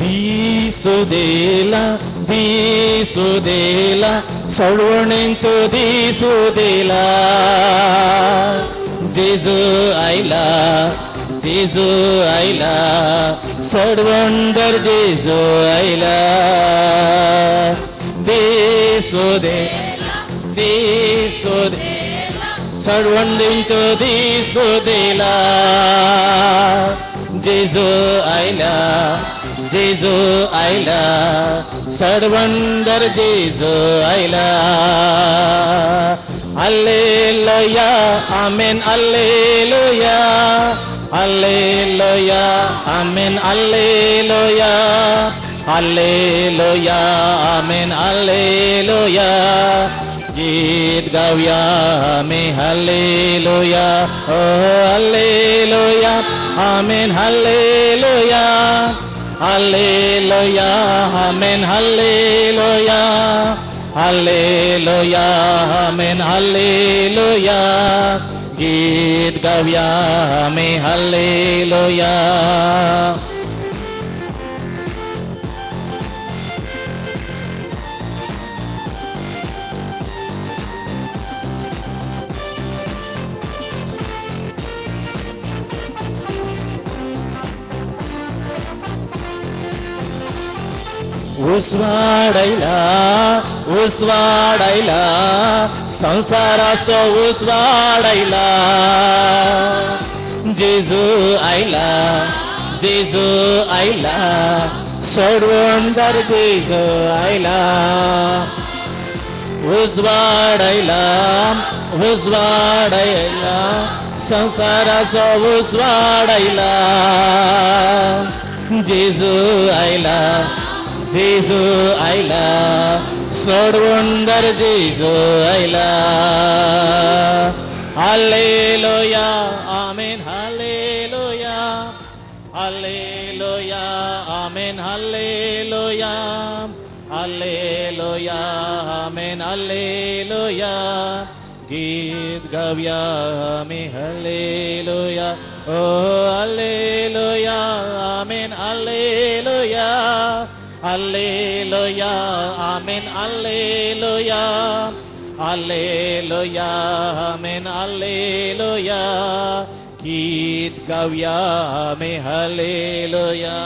दिसुदेला दिसुदेला सोडवणेंचो दिसुदेला. जेजू आयला जेजू आयला सोडवणदार जेजू आयला. दिसुदेला दिसुदेला सोडवणेंचो दिसुदेला. जेजू आयला जेजू आयला सोडवणदार जेजू आयला. Hallelujah amen hallelujah hallelujah amen hallelujah hallelujah amen hallelujah. गीत गाऊया आम्ही hallelujah oh hallelujah amen hallelujah hallelujah amen hallelujah hallelujah amen hallelujah. गीत गाऊया आम्ही हालेलुया. उजवाडायला उजवाडायला संसाराचो उजवाडायला. जेजू आयला जेजू आयला सोडवणदार जेजू आयला. उजवाडायला उजवाडायला संसाराचो उजवाडायला. जेजू आयला जेजू आयला सोडवणदार जेजू आयला. Hallelujah amen hallelujah hallelujah amen hallelujah hallelujah amen hallelujah. गीत गाऊया आम्ही hallelujah oh hallelujah amen hallelujah hallelujah amen hallelujah hallelujah amen hallelujah. गीत गाऊया आम्ही हालेलुया.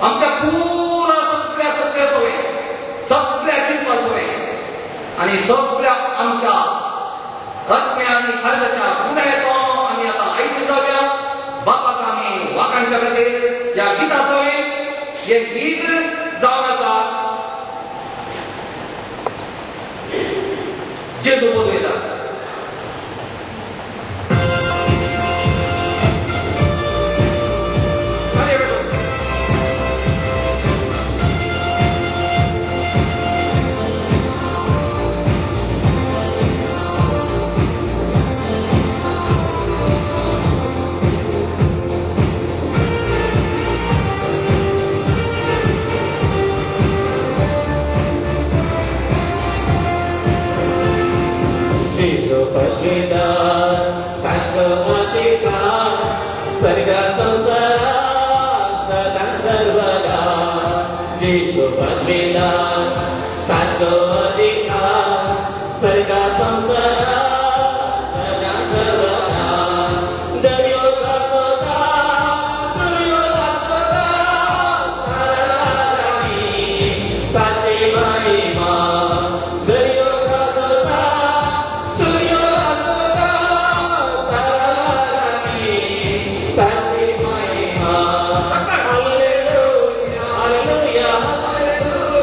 आमच्या पूर्ण सगळ्या सत्याचो सगळ्या चिंतपाचो आणि सगळ्या आमच्या रत्म्या आणि खर्चाच्या गुन्ह्याचो आमी आतां आयकून जावया. बापाक आमी वाखाणच्या खातीर ह्या गिताचो हे गीत जावन आसा जेजू पदवयता. Hallelujah, hallelujah, hallelujah.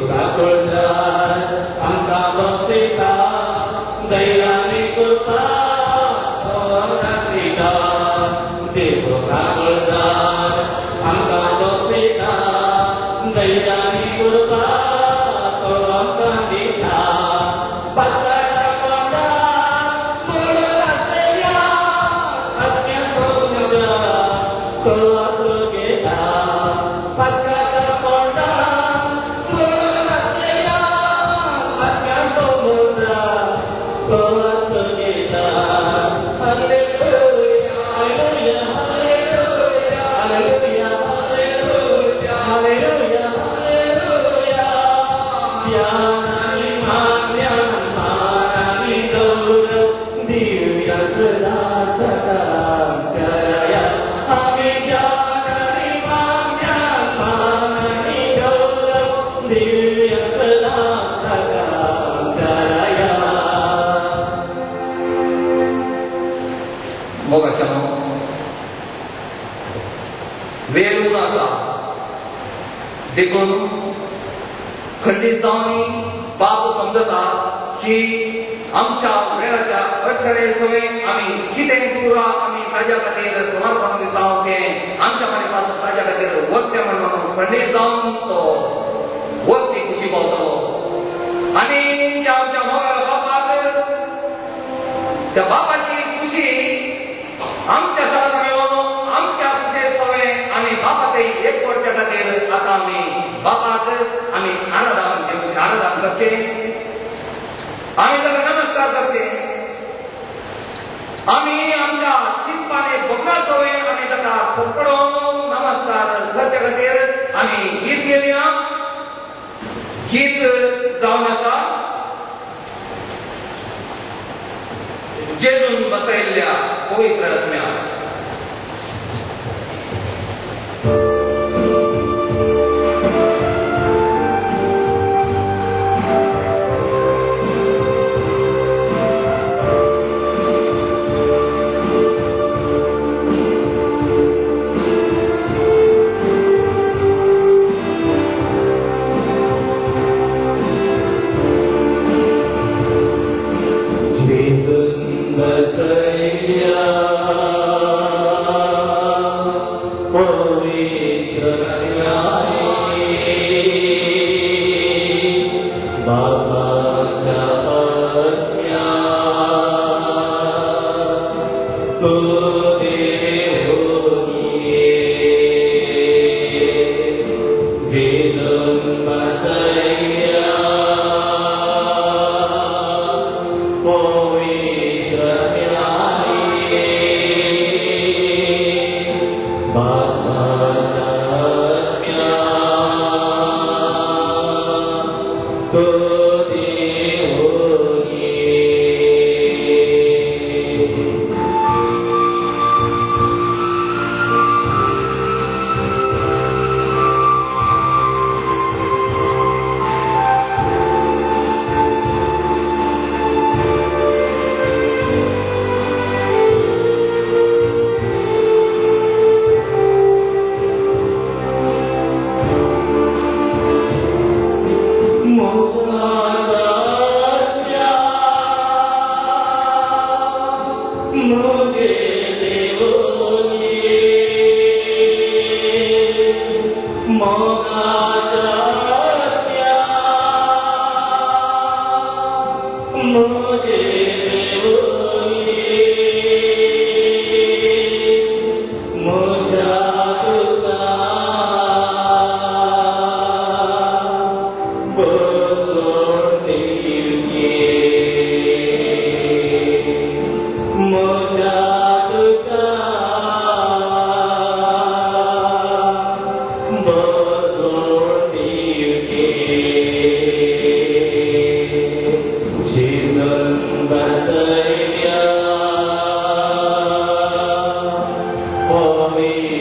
काकुळदार आमकां बसयता दयानी कृपा तो आमकां दिता. जेजू काकुळदार आमकां बसयता दयानी कृपा तो आमकां दिता. पातळाच्या कोंडाक मोडून आसल्या आत्म्याचो मुद्रा तो आसो घेता. पातळाच्या कोंडाक मोडून आसल्या आत्म्याचो मुद्रा तो आसो घेता. Hallelujah, hallelujah, hallelujah, hallelujah, hallelujah, hallelujah. ध्यानानि मान्यान मानानि गौरव दिव्य सदा सदा आमच्या. आमी ध्यानानि मान्यान मानानि गौरव दिव्य सदा सदा आमच्या. मोगाच्या वेळ उणो आसा देखून खंडीत जावनी बाब समजता की आमच्या वेळाच्या अडचणे सवें आमी कितें उरा आमी ताज्या खातीर समर्पण दिता तें आमच्या मनापासून ताज्या खातीर वचचें म्हणून खंडीत जावन तो वचती खुशी पावतलो. आनी त्या आमच्या मोगाळ बापाक त्या बापाची खुशी आमच्या सगळ्यांना मेळोवन आमच्या खुशे सवें आमी बापाक एक करच्या खातीर आतां आमी बापाक आमी आराधन दिवचें, आराधन करचें, आमी ताका नमस्कार करचें. आमी आमच्या चिंतपाने भोगना सवें आमी ताका सगळो नमस्कार करच्या खातीर आमी गीत घेवया. गीत जावन आसा जेजून बसयल्ल्या पवित्र आत्म्या. जेजून बसयल्या पवित्र बाबाच्या आत्म्या तो देवोनी. जेजून बसयल्या पवित्र बाबाच्या आत्म्या तो देवोनी. पवित्र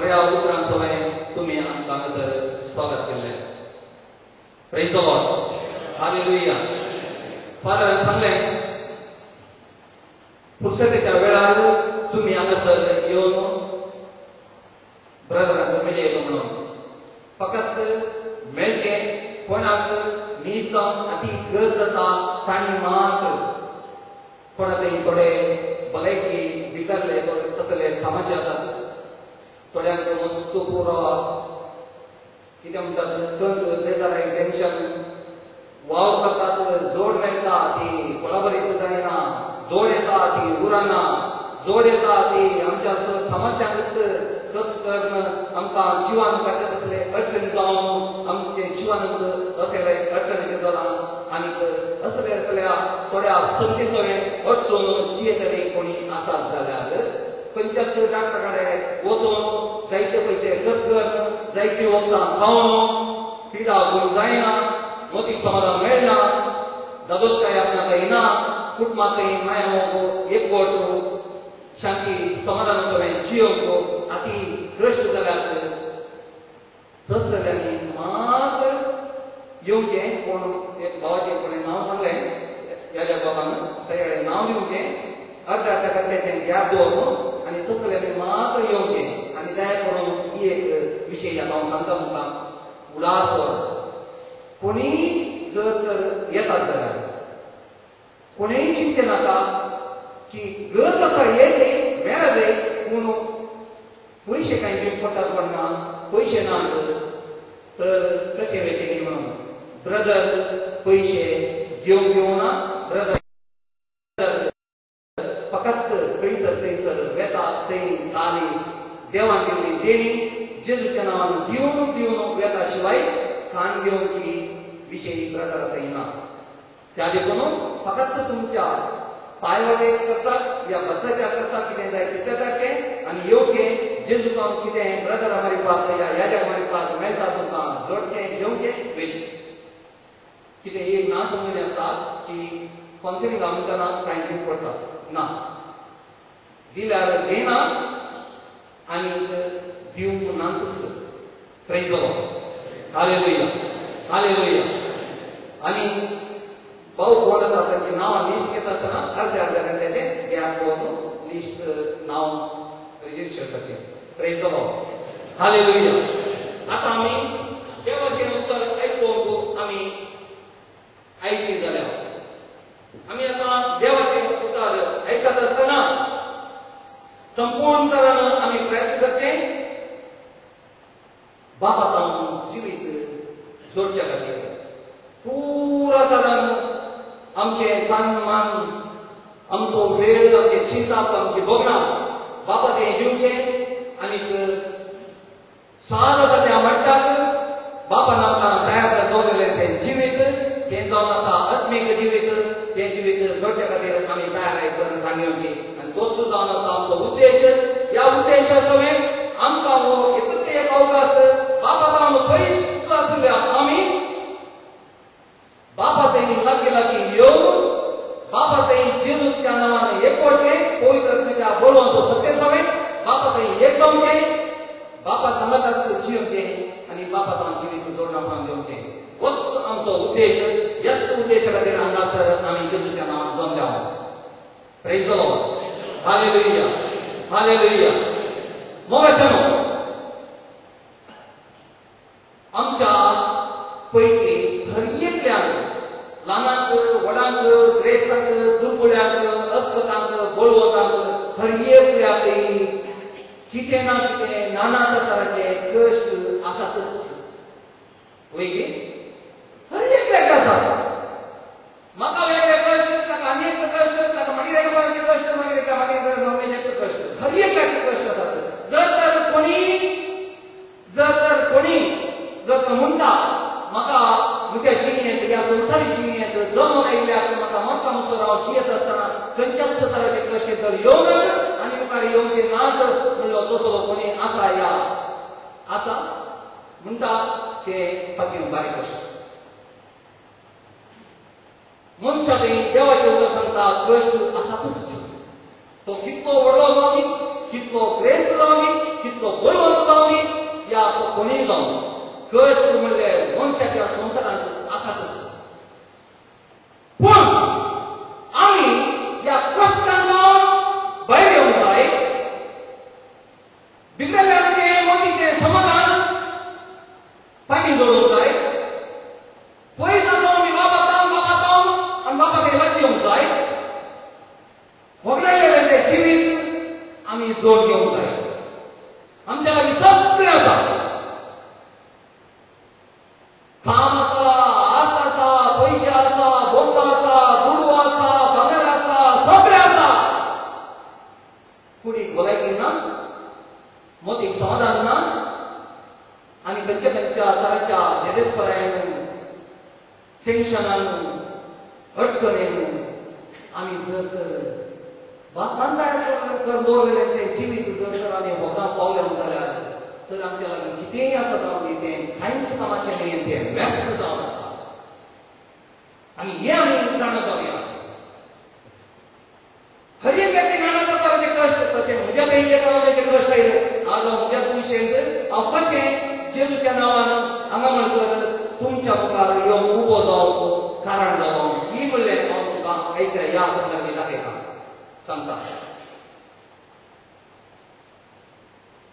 थोड्या उतरांचो तुमी आमकां हांगासर स्वागत केल्लें. Praise the Lord. Hallelujah. फादरान सांगलें फुरसतेच्या वेळार तुमी हांगासर येवन ब्रदरांक मेळये येता म्हणून फकत मेळचें कोणाक नीज जावन अती गरज आसा तांणी मात कोणाक थोडे भलायकी बिगडले तसले समस्या आसात थोड्यांक मस्त पुरो कितें म्हणटात तंत बेजाराय टेन्शन वावर करतात जोड मेळटा ती कोलाबरीत जायना जोड येता ती उरना जोड येता ती आमच्या समस्यांकच तस करून आमकां जिवान काडटा तसले अडचण जावन आमचे जिवानच असले अडचण जालां आनीक असले असल्या थोड्या संदीचो अडचण जियेतले कोणी आसात जाल्यार खंयच्याच डॉक्टरा कडेन वचून जायते पयशे खर्च करून जायती वखदां खावन पिडा गुण जायना मोतीक समाधान मेळना दादोसकाय आपणाक येना कुटुंबांतय माया मोग एकवट शांती समाधान सगळें जियोवंक आती कश्ट जाल्यात तसल्यांनी मात येवचें कोण एक भावाचें कोणें नांव सांगलें ह्या बाबान ताचे कडेन नांव दिवचें अर्द्या अर्द्या घंट्याचें गॅप दवरून आनी तसल्यांनी मात येवचें आनी दया करून ही एक विशय आतां हांव सांगता तुमकां उडास कोणीय जर तर येतात जाल्यार कोणेय चिंतचें नाका की गरज आसा येते मेळत पूण पयशे कांय दिवंक पडटात कोण ना पयशे ना तर कशें वेचें म्हणून ब्रदर पयशे घेवंक घेवना ब्रदर फकत खंयसर थंयसर वेता थंय ताली देवान दिवणी देणी जेजूच्या नांवान दिवन दिवन वेता शिवाय कान घेवची विशयी ब्रदर थंय ना. त्या देखून फकत तुमच्या पांयवाटे करतात या बसाच्या करतात कितें जाय तितलें करचें आनी येवचें जेजूक कितें ब्रदरा मारिपाक या याज्या मारिपाक मेळटा तुमकां जोडचें घेवचें वेचें. कितें एक ना समजून आसता की कॉन्सिलिंग म्हणटाना कांय दिवंक पडटा ना दिल्यार घेना आनी दिवंक नाच. Praise the Lord. Hallelujah. Hallelujah. आनी भाऊ कोण आसा तांचें नांव लिस्ट घेता आसतना अर्द्या अर्द्या घंट्याचें गॅप दवरून लिस्ट नांव रजिस्टर करचें. Praise the Lord. Hallelujah. आतां आमी देवाचें उतर आयकूंक आमी आयकली जाल्यार आमी आतां देवाचें उतर आयकत आसतना संपूर्ण तरान आमी प्रयत्न करचें बापा जावन जिवीत जोडच्या खातीर पुरा तरान आमचें तन मन आमचो वेळ आमचें चिंतप आमची भोगणां बापा तें दिवचें आनीक साद आसा तें म्हणटात बापान आमकां तयार दवरिल्लें तें जिवीत तें जावन आसा आत्मीक जिवीत तें जिवीत जोडच्या खातीर आमी तयार करून सांगची आनी तोच जावन आसा आमचो उद्देश. ह्या उद्देशा सवें आमकां हो एकच एक अवकाश बापा जावन पयस आशिल्ल्या आमी बापा थंय लागीं लागीं येवन बापा थंय जेजूच्या नांवान एकवटचें पवित्र आत्म्याच्या बळवंचो सत्य सवें बापा थंय एक जावचें बापा सांगाताक जियोवचें आनी बापा जावन जिवीत जोडणा घेवचें. होच आमचो उद्देश. ह्याच उद्देशा खातीर हांगासर आमी जेजूच्या नांवान जमल्या. Praise the Lord. Hallelujah. Hallelujah. मोगाच्यानो आमच्या पैकी हर एकल्यान ल्हानांक व्हडांक ग्रेस्तांक दुर्बुळ्यांक अस्पतांक बळवंतांक हर एकल्याक कितें ना कितें नाना तरांचे कश्ट आसातच. वय गे हर एकल्याक आसात. म्हाका वेगळे कश्ट ताका आनी एक कश्ट ताका मागीर एका तरांचे कश्ट मागीर एका मागीर नवमेचे कश्ट हर एकल्याक कश्ट आसात. जर तर कोणी जर तर कोणी जर तो म्हणटा म्हाका म्हज्या जिणेंत ह्या संवसारी जिणेंत जल्म आयिल्ल्याक म्हाका मरता म्हणसर हांव जियेत आसतना खंयच्याच तराचे कश्ट जर येवनात आनी मुखार येवचे नात म्हणलो तसो कोणी आसा ह्या आसा म्हणटा ते फाटीं बारीक कश्ट. मनशा थंय देवाचें उतर सांगता कश्ट आसातच. तो कितलो व्हडलो जावं दी कितलो ग्रेस्त जावं दी कितलो बळवंत जावं कोणीय जावं कश्ट म्हणले मनशाच्या संवसारांत आसातच. पूण आमी ह्या कश्टांनो भायर येवंक जाय. बिगडल्ल्याचें मोदीचें समाधान पाणी जोडूंक जाय. पयस जावं आमी बाबा जावन आनी बाबा थंय लागीं येवंक जाय. होगडायलें तें जिवीत आमी जोड घेवंक जाय. आमच्या लागीं सगळें आसा. काम आसा, आस आसा, पयशे आसा, बोंडो आसा, दुडू आसा, भांगर आसा, सगळें आसा. कुडीक भलायकी ना, मोतीक समाधान ना आनी खंयच्या खंयच्या तराच्या जेदेस्परायन, टेन्शनान, अडचणेन आमी जर तर बापान तयार दवरलेलें तें जिवीत जर तर आमी भोगां पावले जाल्यार तर आमच्या लागीं कितेंय आसा जावन तें कांयच कामाचें न्हय, तें व्यक्त जावन आसा. आनी हें आमी जाणा जावया. हर एक व्यक्ती जाणा जाता ताचे कश्ट, तशें म्हज्या बहिणीच्या नांवान ते कश्ट आयले. आज हांव म्हज्या तुमशेंत हांव कशें जेजूच्या नांवान हांगा म्हणसर तुमच्या मुखार येवन उबो जावप कारण जालो ही म्हणलें हांव तुमकां आयच्या ह्या संदर्भात दाखयता सांगता.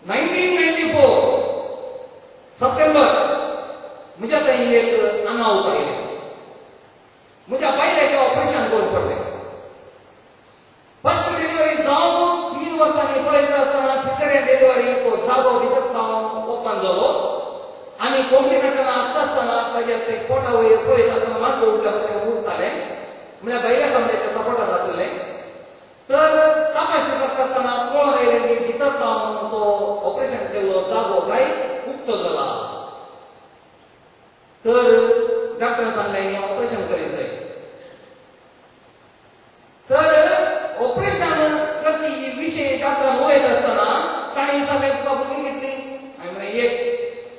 1994 सप्टेंबर म्हज्या थंय एक अनावत आयलें. म्हज्या बायलेचें ऑपरेशन करूंक पडलें. फर्स्ट डिलिव्हरी जावन 3 वर्सांनी पळयता आसतना सिसेरियन डिलिव्हरी तो जागो भितर जावन ओपन जालो आनी कॉम्प्लिकेशन आसता आसतना ताज्या ते पोटा वयर पळयता आसतना माटो उरल्या भशेन उरतालें. म्हळ्यार बायल्या कमरेच्या सपोर्टार आसलें. तर तपासणी करता आसतना कळोन आयलें की भितर जावन तो ऑपरेशन केल्लो जागो काय उक्तो जाला. तर डॉक्टरान सांगलें हें ऑपरेशन करीत जाय. तर ऑपरेशन कशी विशय डॉक्टरान उलयता आसतना ताणें सांगलें तुका भुरगीं घेतली. हांवें म्हणलें एक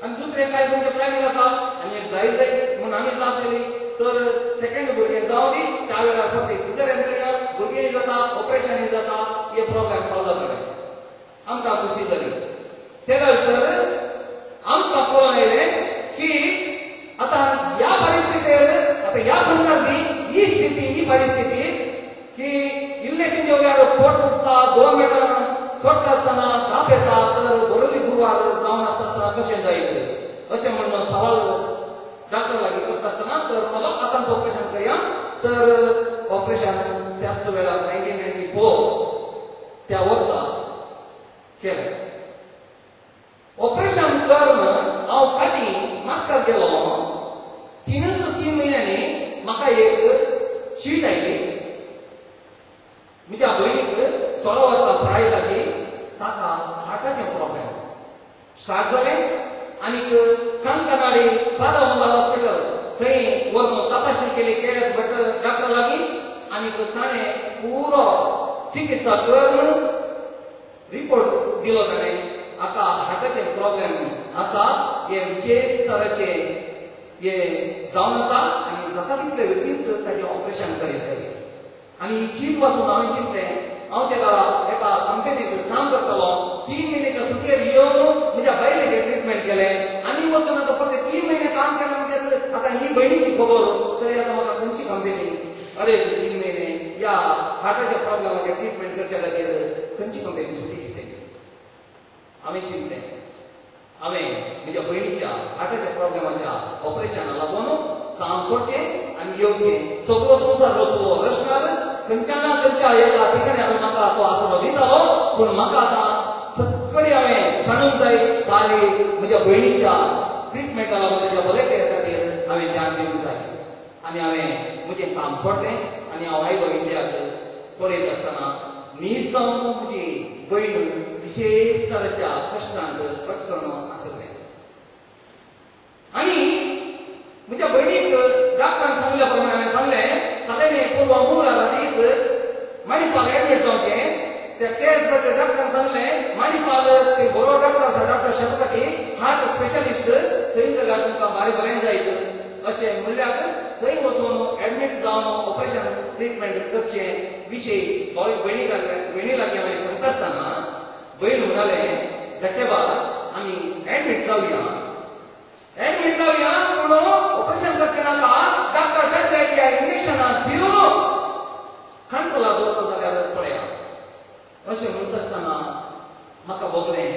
आनी दुसरें काय तुमचें प्लॅनिंग आसा आनी एक जाय जाय म्हणून आमी जाप दिली. तर सेकंड भुरगें जावं दी त्या वेळार फक्त सिजरियन करया, भुरगेंय जाता, ऑपरेशनय जाता, हे प्रॉब्लेम सॉल्व जाता. आमकां खुशी जाली. ते नंतर आमकां कळोन आयलें की आतां ह्या परिस्थितीर आतां ह्या संदर्भी ही स्थिती ही परिस्थिती की इल्लें जेवल्यार पोट दुखता, 2 मिनटां सोडटा आसतना धाप येता, तर बरोली गुरवार जावन आसता आसतना कशें जायत अशें म्हणून सवाल डॉक्टर लागीं करता आसतना तर मला आतांच ऑपरेशन करया. तर ऑपरेशन त्याच वेळार 1994 त्या वर्सा केलें. ऑपरेशन करून हांव फाटीं मास्कार गेलो. 3 म्हयन्यांनी म्हाका एक चीट आयली. म्हज्या भयणीक 16 वर्सां प्राय जाली, ताका हार्टाचें प्रॉब्लेम स्टार्ट जालें आनी कांकणाडी फादर हॉस्पिटल थंय वचून तपासणी केली के.एस. भट डॉक्टर लागीं आनी ताणें पुरो चिकित्सा करून रिपोर्ट दिलो. ताणें हाका हार्टाचें प्रॉब्लेम आसा, हे विशेश तरेचें हे जावन आसा आनी जाता तितले बेगीन ताचें ऑपरेशन करीत जाय. आनी ही चीट वाचून हांवें चिंतलें हांव तेका एका कंपनीत काम करतलो. 3 म्हयन्याच्या सुटयेर येवन म्हज्या बायलेचें ट्रिटमेंट केलें आनी वचून आतां फक्त 3 म्हयने काम केलें म्हणजे आतां ही भयणीची खबर तरी आतां म्हाका खंयची कंपनी 2.5-3 म्हयने ह्या हार्टाच्या प्रॉब्लेमाचें ट्रिटमेंट करच्या खातीर खंयची कंपनी सुटी दितली. हांवें चिंतलें हांवें म्हज्या भयणीच्या हार्टाच्या प्रॉब्लेमाच्या ऑपरेशना लागून काम सोडचें आनी येवचें. सगळो संवसार वचलो रस्त्यार खंयच्या ना खंयच्या एका ठिकाणी हांवें म्हाका तो आसरो दितालो. पूण म्हाका आतां सगळें हांवें सांडूंक जाय. खाली म्हज्या भयणीच्या ट्रिटमेंटा लागून ताच्या भलायके खातीर हांवें ध्यान दिवंक जाय. आनी हांवें म्हजें काम सोडलें आनी हांव आयलो इंडियाक. पळयत आसतना न्हीद जावन म्हजी भयण विशेश तरेच्या कश्टांत अडचण आसलें. आनी म्हज्या भयणीक डॉक्टरान सांगल्या प्रमाणे हांवें सांगलें सगळ्यांनी पूर्व मंगळारा दीस मणिपाल एडमीट जावचें. त्या के.एस. भट डॉक्टरान सांगलें मणिपाल ते बरो डॉक्टर आसा, डॉक्टर शतपथी हार्ट स्पेशलिस्ट, थंय जाल्यार तुमकां बारी बरें जायत अशें म्हणल्यार थंय वचून एडमीट जावन ऑपरेशन ट्रिटमेंट करचें विशय भयणी लागीं हांवें सांगता आसतना भयण म्हणालें धाकटे बाब आमी ऍडमीट जावया, ऍडमीट जावया म्हणून ऑपरेशन करचें नाका, डॉक्टर सांगले इंजेक्शनां दिवन कांटोला दवरता जाल्यार पळया. अशें म्हणटा आसतना म्हाका भोगलें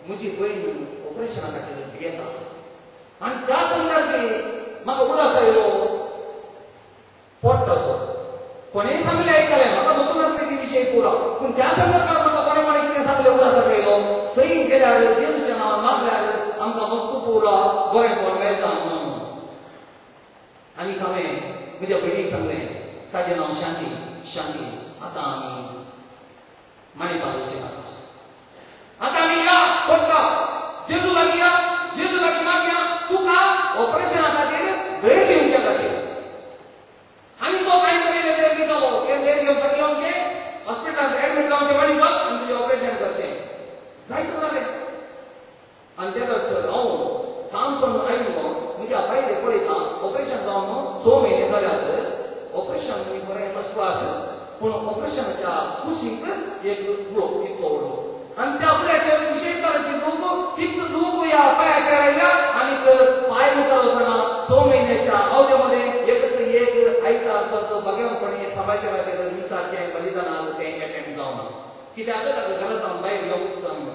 म्हजी भयण ऑपरेशना खातीर भियेता. आनी त्या संदर्भार म्हाका उडास आयलो पोट्टसो. कोणेंय सांगलें आयकलें, म्हाका नको नासलें ती विशय पुरो, पूण त्या संदर्भार म्हाका कोणें कोणें कितें सांगलें उडास आयलो थंय गेल्यार जेजूच्या नांवान मागल्यार आमकां वस्तू पुरो बरें मेळटा म्हणून. आनी हांवें म्हज्या भयणीक सांगलें, ताजें नांव शांती, शांती आतां आमी माणिपाल वचचें नाका, आतां आमी या पडटा जेजू लागीं या, जेजू लागीं मागया तुका ऑपरेशना खातीर धैर्य दिवच्या खातीर. आनी तो कांय पयलें धैर्य दितालो, हें धैर्य घेवन येवचें हॉस्पिटलांत एडमीट जावचें माणिपाल आनी तुजें ऑपरेशन करचें जायत जालें. आनी तेन्ना हांव काम करून आयलो, म्हज्या बायले पळयता ऑपरेशन जावन 6 म्हयने जाल्यात, ऑपरेशन बरें फर्स्ट क्लास, पूण ऑपरेशनाच्या कुशीक एक गुळो इतलो व्हडलो आनी त्या गुळ्याचेर विशेश तरेची दूख, तीच दूख ह्या पांयाचेर आयल्या आनी पांय मुखार वचना. 6 म्हयन्याच्या अवधे मध्ये एकच एक आयता असो भगवंतपणे सांबाळच्या खातीर मिसाचें बलिदान तें एटेंड जावना, कित्याक ताका घरा जावन भायर येवंक जावना.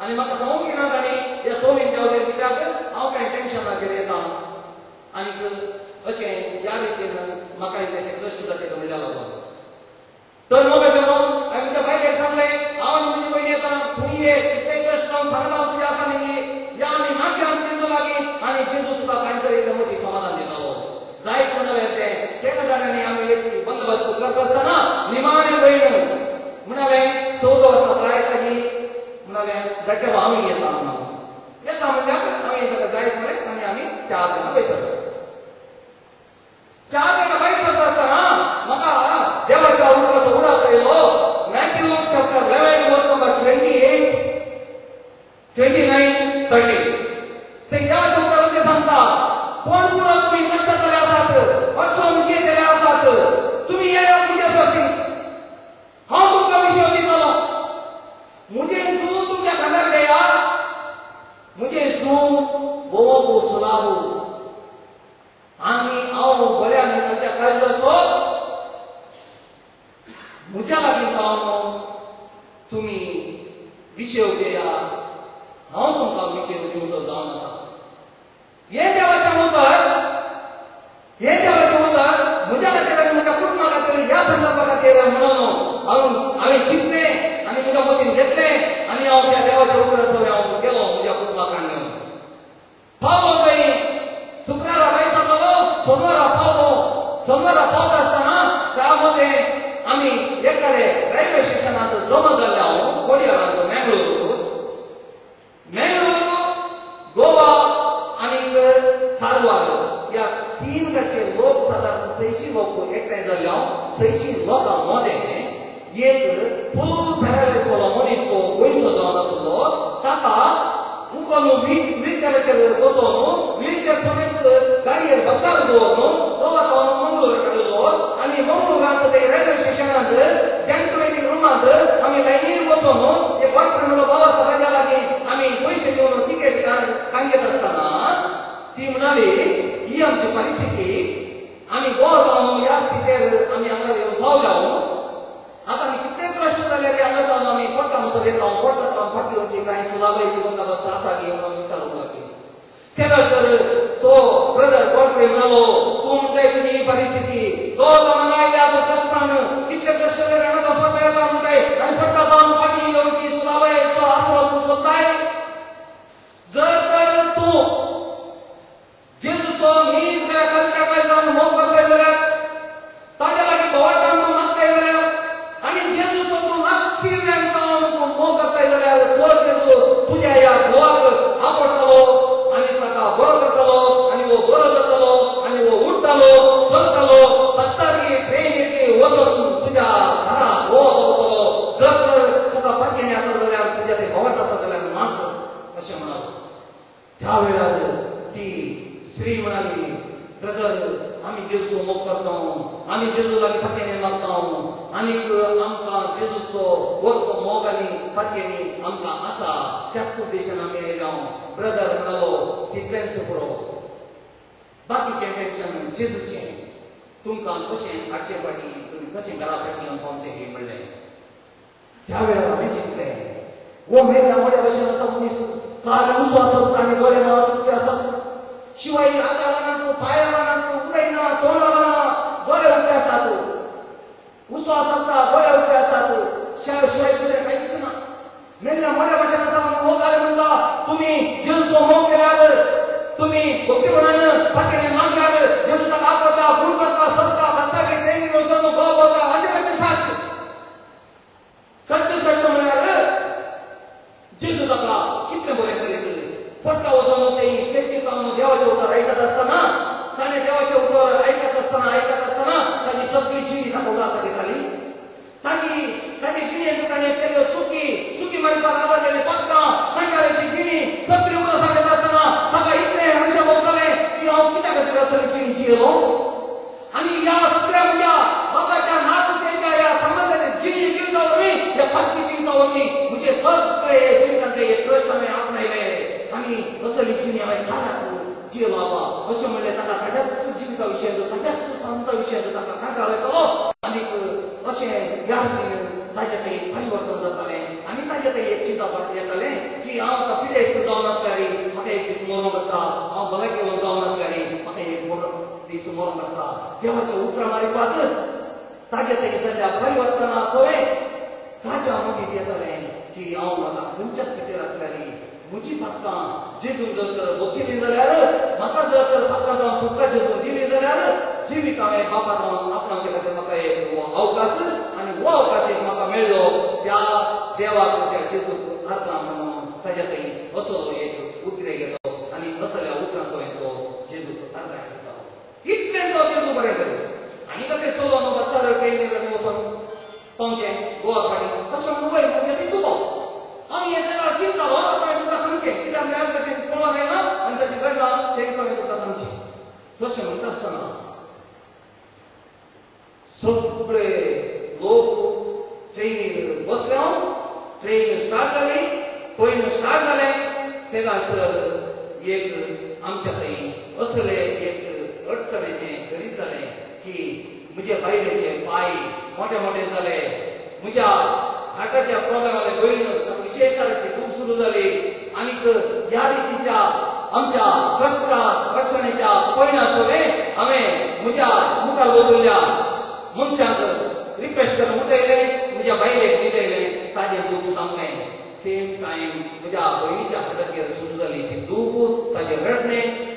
आनी म्हाका सांगूंक ना तांणी ह्या 6 म्हयन्या अवधेर, कित्याक हांव कांय टेंशनाचेर येता. आनी अशें ह्या रितीन म्हाका तेचें कश्ट जाता म्हणल्यार लागलो. तर मोबायल जालो, हांवें म्हज्या बायलेक सांगलें, हांव आनी म्हजी भयण येता, तूं ये, कितलें कश्ट जावन सांगला हांव तुजें आसा न्ही, या आमी मागया आमी जेजू लागीं आनी जेजू तुका कांय तरी मोटी समाधान दितालो. जायत म्हणलें तें तेन्ना जाणांनी आमी एक बंदोबस्त करता आसतना निमाणें भयण म्हणालें 14 वर्सां प्राय लागीं म्हणालें धाडटे आमी येता म्हणून, येता म्हणल्यार आमी ताका जायत म्हळें आनी आमी 4 जाणां वयता. 4 जाणां भायर सरता आसतना म्हाका देवाच्या उतराचो उडास आयलो, Matthew chapter 11 verse number 28, 29, 30. ते देवाच्या उतराचें सांगता, कोण पुरो तुमी कश्ट जाले आसात, मातसो मुखेल आसात, तुमी येया म्हज्या सरशी, हांव तुमकां विशय दितलो, म्हजें जू तुमच्या खांदार घेया, म्हजें जू भोवो सुलावू आनी हांव बऱ्या ताच्या काळजाचो म्हज्या लागीं जावन तुमी विशय घेया, हांव तुमकां विशय दिवचो जावन आसा. हें देवाचें उतर, हें देवाचें उतर म्हज्या खातीर आनी म्हज्या कुटुंबा खातीर ह्या संदर्भा खातीर म्हणून हांवें चिंतलें आनी म्हज्या मतीन घेतलें आनी हांव त्या देवाच्या उतराचो हांव गेलो म्हज्या कुटुंबाक घेवन. पावलो थंय शुक्रारा भायर सरलो, सोमवारा पावलो. सोमवारा पावता आसतना त्या मदें आमी एकादे रेल्वे स्टेशनांत जमा जाल्ले हांव कोडियारांत मेंगळूर, मेंगळूर, गोवा आनी कारवार ह्या 3 कडचे लोक सादारण 600 लोक एकठांय जाल्ले हांव. 600 लोकां मदें एक फूल पॅरालायज जालो मनीस तो गोंयचो जावन आसलो, ताका उखलून व्हीलचेराचेर बसोवन व्हीलचेर समेत गाडयेर बगदार दवरून गोवा सावन मंगळूर काडलो आनी मंगळूरांत ते रेल्वे स्टेशनांत जंक्शन वेटिंग रुमांत आमी लायनीर बसोवन एक वाटण म्हणलो बाबा ताच्या लागीं आमी पयशे घेवन तिकेट कांगेत आसतना ती म्हणाली, ही आमची परिस्थिती, आमी गोवा जावन ह्या स्थितीर आमी हांगा येवन पावल्या. आतां आमी कितले प्रश्न जाल्यार हांगा जावन आमी पोटा म्हणसर येता, पोटा जावन फाटली वचची कांय सुलाबायची बंदोबस्त आसा की म्हणून विचारूंक लागली. तेन्ना तर तो ब्रदर गॉडफ्रे म्हणालो, तूं म्हणटाय तुजी ही परिस्थिती, तो जावन आयल्या तो कश्टान कितले कश्ट जाल्यार हांगा पोटा येता म्हणटाय आनी पोटा जावन फाटीं येवची सुलाबायचो आसरो तूं सोदताय. जर तर तूं जेजूचो नीज काय काय जावन मोग करताय जाल्यार, ताज्या लागीं बोवाटान तूं मागताय जाल्यार आनी जेजूचो तूं नाशिल्ल्यान जावन तूं मोग करताय जाल्यार तो जेजू तुज्या ह्या घोवाक आपडटलो आनी ताका बरो करतलो आनी हो बरो जातलो आनी हो उठ्ठलो, चलतलो, सत्तारी ट्रेनीची वचून तुज्या घरा गोवा पावतलो. जर तर तुका पातयेणे आसत जाल्यार तुज्या ते बोवाट आसत जाल्यार माग अशें म्हणालो. त्या वेळार ती स्त्री म्हणाली, ब्रदर आमी जेजूचो मोग करता, आमी जेजू लागीं फात्यांनी मागता आनीक आमकां जेजूचो वरचो मोग आनी फात्यांनी आमकां आसा त्याच उद्देशान आमी आयल्या. ब्रदर म्हणालो तितलेंच पुरो, बाकीचें टेन्शन जेजूचें. तुमकां कशें हाडचें फाटीं तुमी कशें घरा फाटीं येवन पावचें हें म्हणलें. त्या वेळार हांवें चिंतलें हो मेल्या मोड्या भशेन आसा मनीस, काल उजो आसत आनी दोळे उक्ते आसत, शिवाय हातां पांयां उलयना, तोंड ना, दोळे उक्ते आसात, उजो आसता, दोळे उक्ते आसात, शिवाय दुसरें कांयच ना. मेल्या मोड्या भशेन आसा म्हणून हो काय म्हणटा तुमी जेजूचो मोग केल्यार, तुमी भक्तीपणान फाटीं मागल्यार जेजू ताका आपवता, गुण करता, सरता, भक्तागे ट्रेनी वचून गोवा वता, हाजे कशें साथ सत्य सत्य म्हळ्यार जेजू ताका कितलें बरें करीत पट्टा वचून ते स्टेजीर जावन देवाचें उतर आयकत आसतना ताणें देवाचें उतर आयकत आसतना आयकत आसतना ताजी सगळी जिणी ताका उदास दिताली. ताजी ताजी जिणेंत ताणें केल्ल्यो चुकी चुकी मारपाक आदार केले पत्रां तांकां जिणी सगळी उदास घेता आसतना ताका इतलें हरशें भोगतालें की हांव कित्या खातीर असली जिणी जियेलो आनी ह्या सगळ्या म्हज्या बाबाच्या नातूच्या ह्या संबंदाच्या जिणी जिविता वरवीं ह्या पाचवी जिविता वरवीं म्हजे सगळे जिवितांतले हे कश्ट हांवें आपणायले आनी असली जिणी हांवें काळाक जियेलो बाबा अशें म्हणलें. ताका ताज्याच जिविता विशयांचो ताज्याच संता विशयांचो ताका कागाळ येतलो आनीक अशें ह्या ताज्या थंय परिवर्तन जातालें आनी ताज्या थंय एक चिंता येतालें की हांव आतां पिडेस्त जावन आसल्यार म्हाका एक दीस मरोंक आसा, हांव भलायकेवन जावन आसल्यार म्हाका एक दीस मरोंक आसा. देवाच्या उतरां मारिपात ताज्या थंय जाल्ल्या परिवर्तना सोय ताज्या मदीं येतालें की हांव आतां खंयच्याच भितर आसल्यार म्हजी पात्रां जेजून जर तर बसयली जाल्यार म्हाका जर तर पात्रां जावन सुटका जेजून दिली जाल्यार जिवीत हांवें बापा जावन आपणाचे खातीर म्हाका एक हो अवकाश आनी हो अवकाश एक म्हाका मेळ्ळो त्या देवाक त्या जेजूक अर्दां म्हणून ताज्या थंय असो एक उद्रेक येतो आनी असल्या उतरांचो तो जेजूक अर्दां घेता. इतलें तो जेजू बरें करी आनी कशें चलो न्हू बसता ट्रेनीर वचून पावचें गोवा फाटीं तशें म्हणून वयर म्हणजे तितू पाव आमी हें जाल्यार चिंततालो हांवें तुका सांगचें कित्याक म्हळ्यार तशें पळोवंक येना आनी तशें घडलां तें हांवें तुका सांगचें. तशें म्हणटा आसतना सगळे लोक ट्रेनीर बसले, ट्रेन स्टार्ट जाली, पयन स्टार्ट जालें तेन्ना एक आमच्या थंय असले एक अडचणेचें घडीत जालें की म्हज्या बायलेचे पांय मोठे मोठे जाले, म्हज्या हार्टाच्या प्रॉब्लेमाले भयण विशेष दूख सुरू जाली आनीक ह्या रितीच्या आमच्या कश्टा अडचणेच्या पयणाचो हांवें म्हज्या मुखार वचून मनशांक रिक्वेस्ट करून उठयलें, म्हज्या बायलेक न्हिदयलें, ताजें दूख सांगलें. सेम टायम म्हज्या भयणीच्या हाताचेर सुरू जाली ती दूख, ताजें रडणें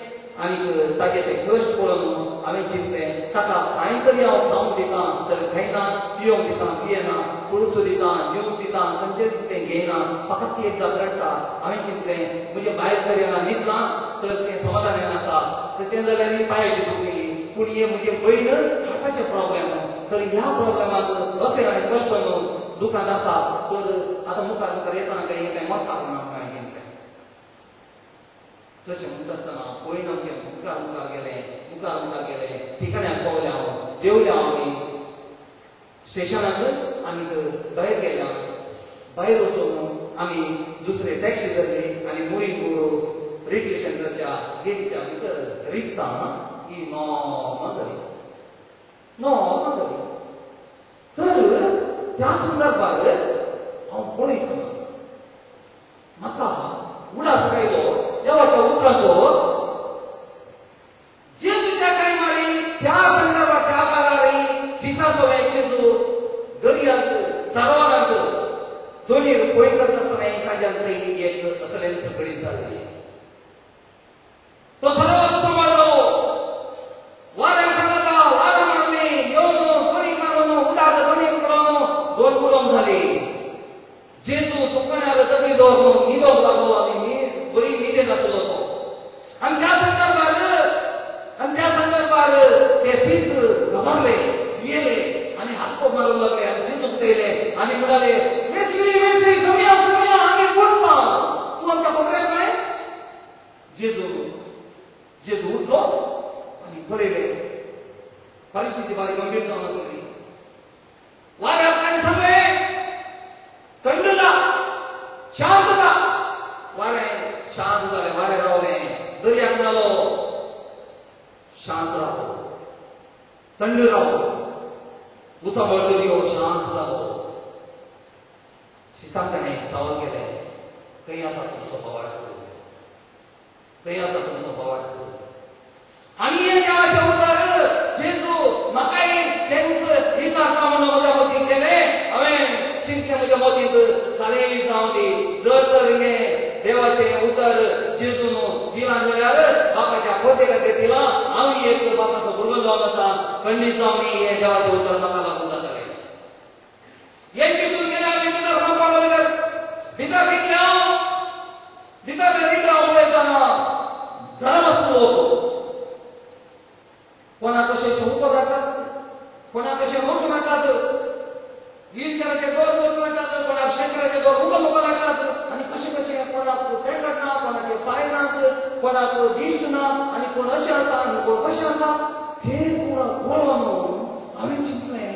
आनीक ताजें तें कश्ट पळोवन हांवें चिंतलें ताका कांय तरी हांव खावंक दितां तर खायना, पिवंक दितां पियेना, पुळसो दितां ज्यूस दितां खंयचेंच तें घेयना, म्हाका ती एकदां रडटा. हांवें चिंतलें म्हजें बायल तरी हांगा न्हिदलां तर तें समाधान आसा, तशें जाल्यार पांयाची दूख येयली, पूण हे म्हजे भयण हार्टाचे प्रॉब्लेम तर ह्या प्रॉब्लेमाक अशें हांवें कश्ट दुकान आसा तर आतां मुखार मुखार येतना काय हें काय मरता म्हणून हांवें चिंतलें. तशें म्हणटा आसतना पयन आमचें मुखार मुखार गेलें, मुखार मुखार गेलें, ठिकाण्याक पावले हांव, देंवले हांव आमी स्टेशनाक आनीक भायर गेले. भायर वचून आमी दुसरे टॅक्सी धरली आनी मुरीपूर रेडियो सेंटरच्या गेटीच्या भितर रिगता ही नॉर्मल जाली, नॉर्मल जाली. तर त्या संदर्भार हांव पळयतना म्हाका उडास आयलो देवाच्या उतराचो. जेजूच्या टायमार त्या संदर्भार त्या काळार सिताचो जेजू दर्यांत सरोवरांत दोनीर पळयत आसतना ताज्यान थंय एक असलें घडीत जालें. तो सरोवर सांबाळ्ळो, वाऱ्या सांगता वारें मारलें, येवन दोनी मारून उदाक दोनी उडोवन दोन उडोवन जाली. जेजू सुकण्यार तकली दवरून न्हिदोंक लागलो आनी बरी न्हिदेन आसलो तो. आनी त्या संदर्भार आनी त्या संदर्भार ते तीच घाबरले, येयले आनी हात मारूंक लागले आनी जेजूक पळयले आनी म्हणाले मेस्त्री मेस्त्री सुमया सुमया आमी उठता, तूं आमकां खबर काय? जेजू जेजू उठलो आनी पळयलें परिस्थिती बारी गंभीर जावन आसली. वाऱ्याक ताणें सांगलें थंड जा, शांत जा. वारें शांत जालें, वारें रावलें. दर्याक म्हणालो शांत राव, थंड राव. उसाबळ दर्यो शांत जालो. सिसांक ताणें सवाल केलें, खंय आसा तुमचो भावार्थ, खंय आसा तुमचो भावार्थ? आनी हें देवाचें उतर जेजू म्हाकाय तेंच विचारता म्हणून म्हज्या मतींत केलें. हांवें चिंतलें म्हज्या मतींत चालें जावं दी, जर तर हें देवाचें उतर जेजून दिलां जाल्यार बापाच्या पोते खातीर दिलां. हांव एक बापाचो भुरगो जावन आसा, खंडीत जावन हें देवाचें उतर म्हाका लागू जातलें. हें चिंतून गेलें आमी भितर सांगपाक भितर भितर रिगलें हांव, भितर रिगलें हांव पळयतना धर्म आसलो. कोणा कशें शंको जातात, कोणा कशें मोटू मारतात, वीस दोर मोटू मारतात, कोणाक शेंकऱ्याचे दोर उबो उबो लागतात आनी कशें कशें कोणाक पेटत ना, कोणाचे पांय नात, कोणाक दीस ना, आनी कोण अशें आसा आनी कोण कशें आसा ते पुरो पळोवन हांवें चिंतलें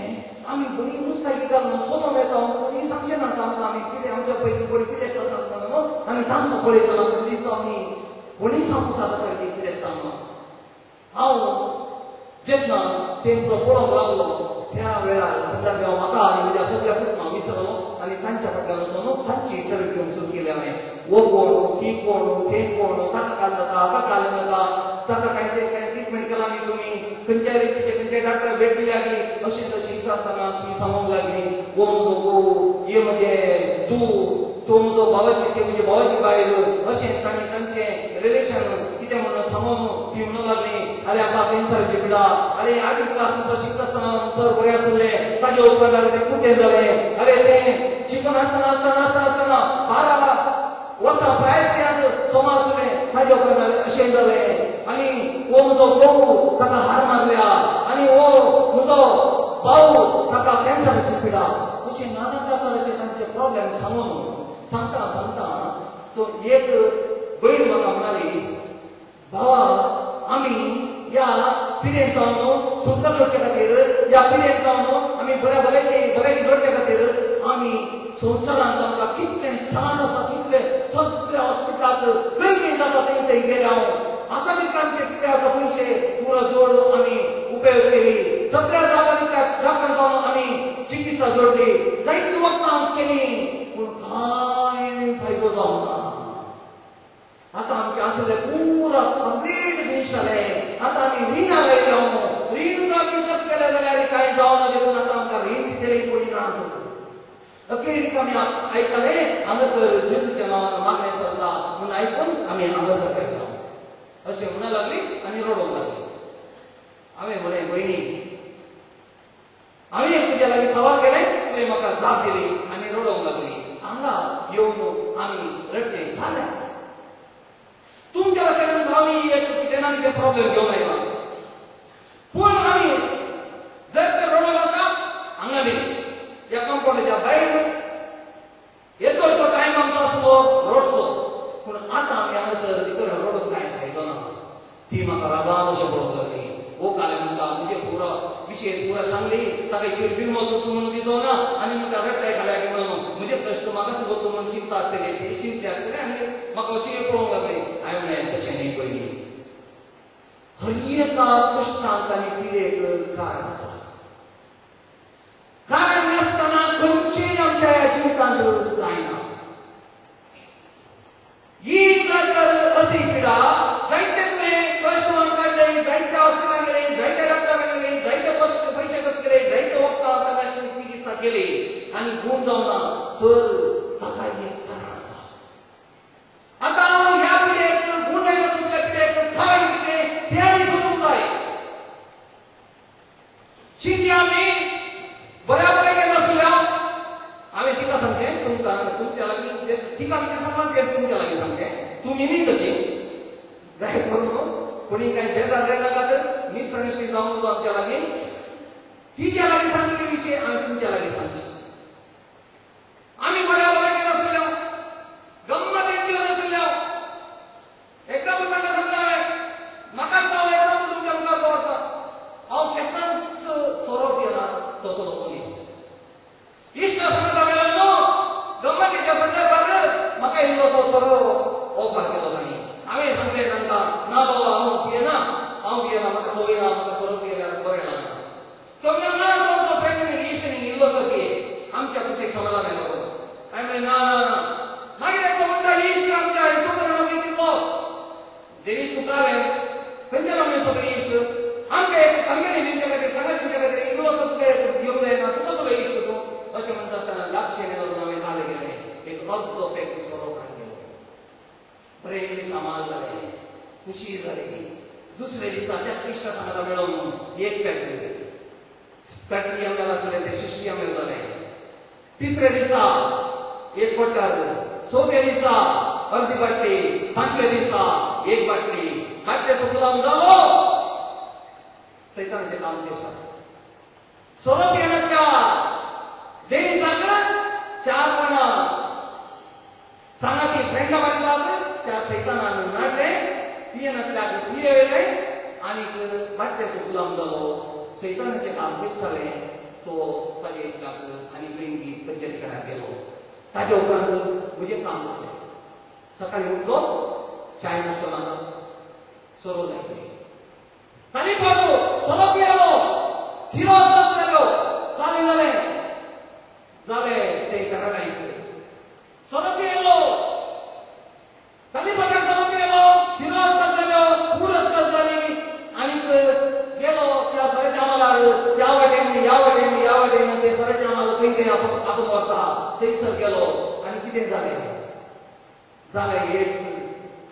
आमी बरी मुस्तायकी घालून सोदून वेता, कोणी सांगचें ना आमकां आमी कितें आमच्या पयलीं कोणी कितें आसता म्हणून. आनी तांकां पळयतना दिसता आमी कोणी सांगूंक शकता कितें आसता म्हणून. हांव जेन्ना तेंचो पळोवंक लागलो त्या वेळार सगळ्या देव म्हाका आनी म्हज्या सगळ्या कुटुंबाक विसरलो आनी तांच्या फाटल्यान वचून तांची इंटरव्यू घेवंक सुरू केली हांवें. वो कोण, ती कोण, ते कोण, ताका काल जाता, हाका काल जाता, ताका कांय ते कांय ट्रिटमेंट केला न्ही तुमी, खंयच्या रितीचे खंयच्या डॉक्टराक भेट दिल्या गी, अशी तशी विचारतना ती सांगूंक लागली. वो म्हजो घोव, हे म्हजे तूं, तो म्हजो भावाची, ती म्हजी भावाची बायल, अशें तांणी तांचें रिलेशन कितें म्हणून सांगून ती म्हणूंक लागली. अरे आतां कॅन्सराची पिडा, अरे आठवी क्लास शिकता आसतना सर बरें आसलें, ताजे उपरांत तें कुटें जालें. अरे तें शिकून आसतना आसतना आसतना आसतना 12 वर्सां प्रायत्यान सोमा आसलें, ताजे उपरांत अशें जालें. आनी हो म्हजो घोव ताका हार मारल्या, आनी हो म्हजो भाव ताका कॅन्सराची पिडा, अशें नाना तरांचे तांचे प्रॉब्लेम सांगून सांगता सांगता तो एक भयण म्हाका म्हणाली, भावा आमी ह्या पिडेन जावन सुटका जोडचे खातीर, ह्या पिडेन जावन आमी बऱ्या भलायकी भलायकी जोडचे खातीर आमी संवसारांत आमकां कितलें सान आसा तितलें सगळ्या हॉस्पिटलांत खंय खंय जाता थंय थंय गेले हांव. आतां तितले आमचे कितें आसा पयशे पुरो जोड आमी उपयोग केली, सगळ्या जाता तितल्या डॉक्टर जावन आमी चिकित्सा जोडली, जायती वखदां केली, पूण कांय फायदो जावंक ना. आतां आमचें आसलें पुरो कंप्लीट फिनीश जालें. आतां आमी रिणां लायल्या, रीण बिजनेस केलें जाल्यार कांय जावना, देखून आतां आमकां रीण दितलें कोणी ना. अखेरीक आमी आयकलें हांगासर जेजूच्या नांवान मागणें चलता म्हणून आयकून आमी हांगासर आयलो अशें म्हणूंक लागली आनी रडूंक लागली. हांवें म्हळें, भयणी हांवें तुज्या लागीं सवाल केलें, तुवें म्हाका जाप दिली आनी रडूंक लागली. हांगा येवन आमी रडचें जालें. तुमच्या भाशेन आमी एक कितें ना कितें प्रॉब्लेम घेवन आयला, पूण आमी जर तर रडूंक आसा हांगा न्ही, ह्या कंपाउंडाच्या भायर येदोळचो टायम आमचो आसलो रडचो, पूण आतां आमी हांगासर भितर रडून कांय फायदो ना. ती म्हाका रागान अशें पळोवंक लागली. वो काले म्हणटा म्हजे पुरो विशय पुरो सांगली, ताका बिरमो तसो म्हणून दिसो ना आनी म्हणटा रडटाय खाल्या की म्हणून म्हजे प्रश्न म्हाका सुद्दां तूं म्हणून चिंता आसतली, ती चिंतले आसतले आनी म्हाका अशी पळोवंक लागली. हांवें म्हणलें तशें न्ही पयलीं, हर एका प्रश्नाक आनी पिडेक कारण आसा. कारण नासतना खंयचेय आमच्या ह्या जिवितांत जायना. ही जर तर अशी पिडा जायते तुवें प्रश्न काडले, जायत्या हॉस्पिटलां गेले, जायत्या डॉक्टरां गेले, जायते पयशे खर्च केले, जायते वखदां ताका चिकित्सा केली आनी गूण जावना तर ताका एक कारण आसा. आतां ह्या पिडेक गूण जायना तुमच्या पिडेक कारण कितें तें आमी सोदूंक जाय. चिंतया आमी बऱ्या बरें केन्ना आसल्या हांवें तिका सांगचें, तुमकां तुमच्या लागीं तिका कितें सांगलां तें तुमच्या लागीं सांगचें, तुमी न्ही तशी जाय करून कोणी कांय बेजार जायनाकात, मिसअंडरस्टँड जावंक आमच्या लागीं. तिच्या लागीं सांगिल्ले विशय हांवें तुमच्या लागीं सांगचे. आमी बऱ्या बरें केन्ना आसल्या गम्मत जीवन आसल्या. एक्झाम्पल तांकां सांगलें हांवें, म्हाका हांव एक्झाम्पल तुमच्या मुखार दवरता. हांव केन्ना इल्लोसो सोरो ओपार केलो तांणी. हांवें सांगलें तांकां, ना बाबा हांव पियेना, हांव पियेना, म्हाका संवय ना, म्हाका सोरो पियेल्यार बरें लागना. तो म्हणटा ना तो फ्रेंड इश्ट इल्लोसो पिये, आमच्या कुशीक समाधान येता. हांवें म्हणलें ना ना ना. मागीर तो म्हणटा इश्ट आमच्या हितून कितलो देवी सुखालें खंयच्या आमी सगळी इश्ट आमकां एक सांगलें दिवच्या खातीर सांगात दिवच्या खातीर इल्लोसो तुका घेवंक जायना, तूं कसलो इश्ट तूं अशें म्हणटा आसतना लागशें हांवें जालें गेलें एक अर्दो पॅक सोरो काडलो. बरें सामान जालें, खुशी जाली. दुसऱ्या दिसा त्याच इश्टा सांगाता मेळोन एक पॅक 30 ml आसलें तें 60 ml जालें. तिसऱ्या दिसा एक बॉटल, चवथ्या दिसा अर्दी बाटली, पांचव्या दिसा एक बाटली. बाटलेचो गुलाम जालो. सैतानाचें काम तें. सोरो पियेनासल्या देवीसाक 4 जाणां सांगाती फ्रेंडा बाटलाक त्या सैतानान नाडलें, पियेनासल्याक पियेलें आनीक बाटलेचो गुलाम जालो. सैतानाचें काम दिसतालें. तो ताजे इतल्याक आनी बेंगी खंयच्या ठिकाणाक गेलो. ताजे उपरांत म्हजें काम जालें. सकाळीं उठलो, चाय नाश्तो नाका, सोरो जाय. ताणी पावलो, सोरो पियेलो, शिरो जालो, जालें जालें जालें तें घरा आयलें. सोरो पियेलो, ताणी पाट्यार सोरो पियेलो, शिरो जाल्यो, कूड जाली आनीक गेलो त्या सोऱ्याच्या मालार. ह्या वाटेन ह्या वाटेन ह्या वाटेन ते सोऱ्याच्या माल खंय खंय आपूण वता थंयसर गेलो. आनी कितें जालें? जालें एड्स.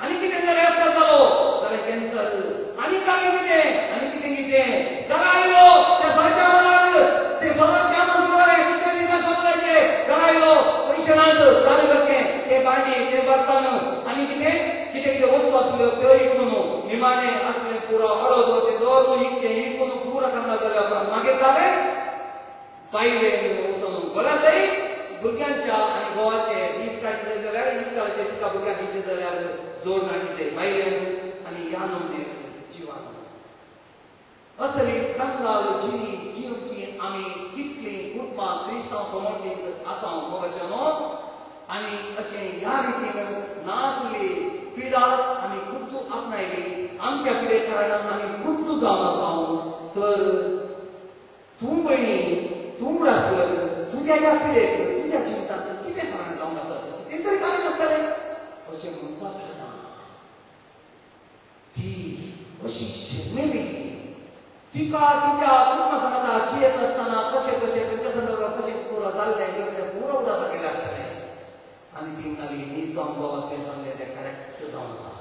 आनी कितें जालें? अपघात जालो, जालें कॅन्सर. आनी जालें कितें? आनी कितें कितें घरा आयलो त्या सोऱ्याच्या मालार. ते सोऱ्याच्या माल जालें दुसऱ्या दिसा सोऱ्याचे घरा आयलो, पयशे नात, जालें सारकें ते भांडी ते बर्तन आनी कितें कितें कितें वस्तू आसल्यो त्यो इकून निमाणें आसलें पुरो हळद ते दवर इकतें इकून पुरो करना जाल्या उपरांत मागीर जालें बायलेन वचून गोळ्या भुरग्यांच्या आनी घोवाचे दीस काडले जाल्यार इस्काळचे तिका भुरग्यांक दितले जाल्यार जोड नाटिल्ले बायलेन आनी ह्या नमने जिवान. असली कंगाल जिणी जिवची आमी कितलीं कुटुंबां क्रिस्तांव समोरची आसा मोगाच्यानो. आनी अशें ह्या रितीन नासली पिडा आमी खुद्द आपणायली. आमच्या पिडे कारणान आमी खुद्द जावन आसा. तर तूं भयणी, तूं ब्रासर, तुज्या ह्या पिडेक तुज्या जिवितांत कितें कारण जावन आसा, कितें तरी कारण आसतलें अशें म्हणटा आसतना ती अशी शेमेली. तिका तिच्या कुटुंबा सांगता जियेत आसतना कशें कशें खंयच्या संदर्भात कशें पुरो जाल्लें घडलें पुरो उडासा केलें आसतलें. आनी ती म्हणाली न्ही जावन बाबा तें सांगलें तें करेक्ट जावन आसा.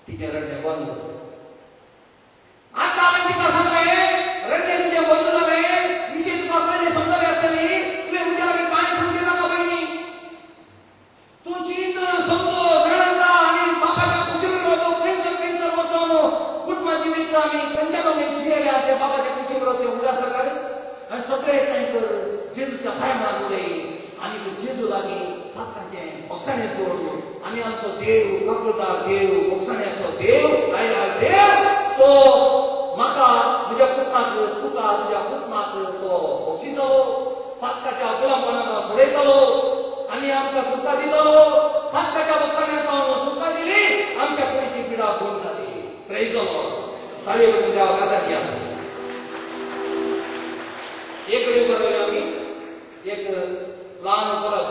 तिचें रडणें बंद. आतां हांवें तिका सांगलें रडणें तुजें बंद जालें, विशय तुका कळ्ळें समजलें आसतली, तुवें म्हज्या लागीं कांय सांगचें नाका भयणी. तूं चिंत समजो जाणा आनी बापाच्या कुशीन वचो, खंयसर खंयसर वचोन कुटुंबा जिवीत आमी खंयच्या आमी जियेल्या ते बापाच्या कुशीन ते उडासा काड आनी सगळें तांकां जेजूच्या पांय मारून उडय आनी तूं जेजू लागीं पात्राचें बोगसाणें जोड. आनी आमचो देव काकुळटार देव, बोगसाण्याचो देव, आयला देव तो म्हाका म्हज्या कुटुंबाक, तुका तुज्या कुटुंबाक तो बक्षितलो, पातकाच्या गुलामपणाक सोडयतलो आनी आमकां सुटका दितलो. पातकाच्या बोगसाण्याक सुटका दिली, आमच्या कुडीची पिडा बंद जाली. प्रेज the Lord. ताळयो करून देवाक आदार दिया. एक कडेन करतले आमी एक ल्हान परत.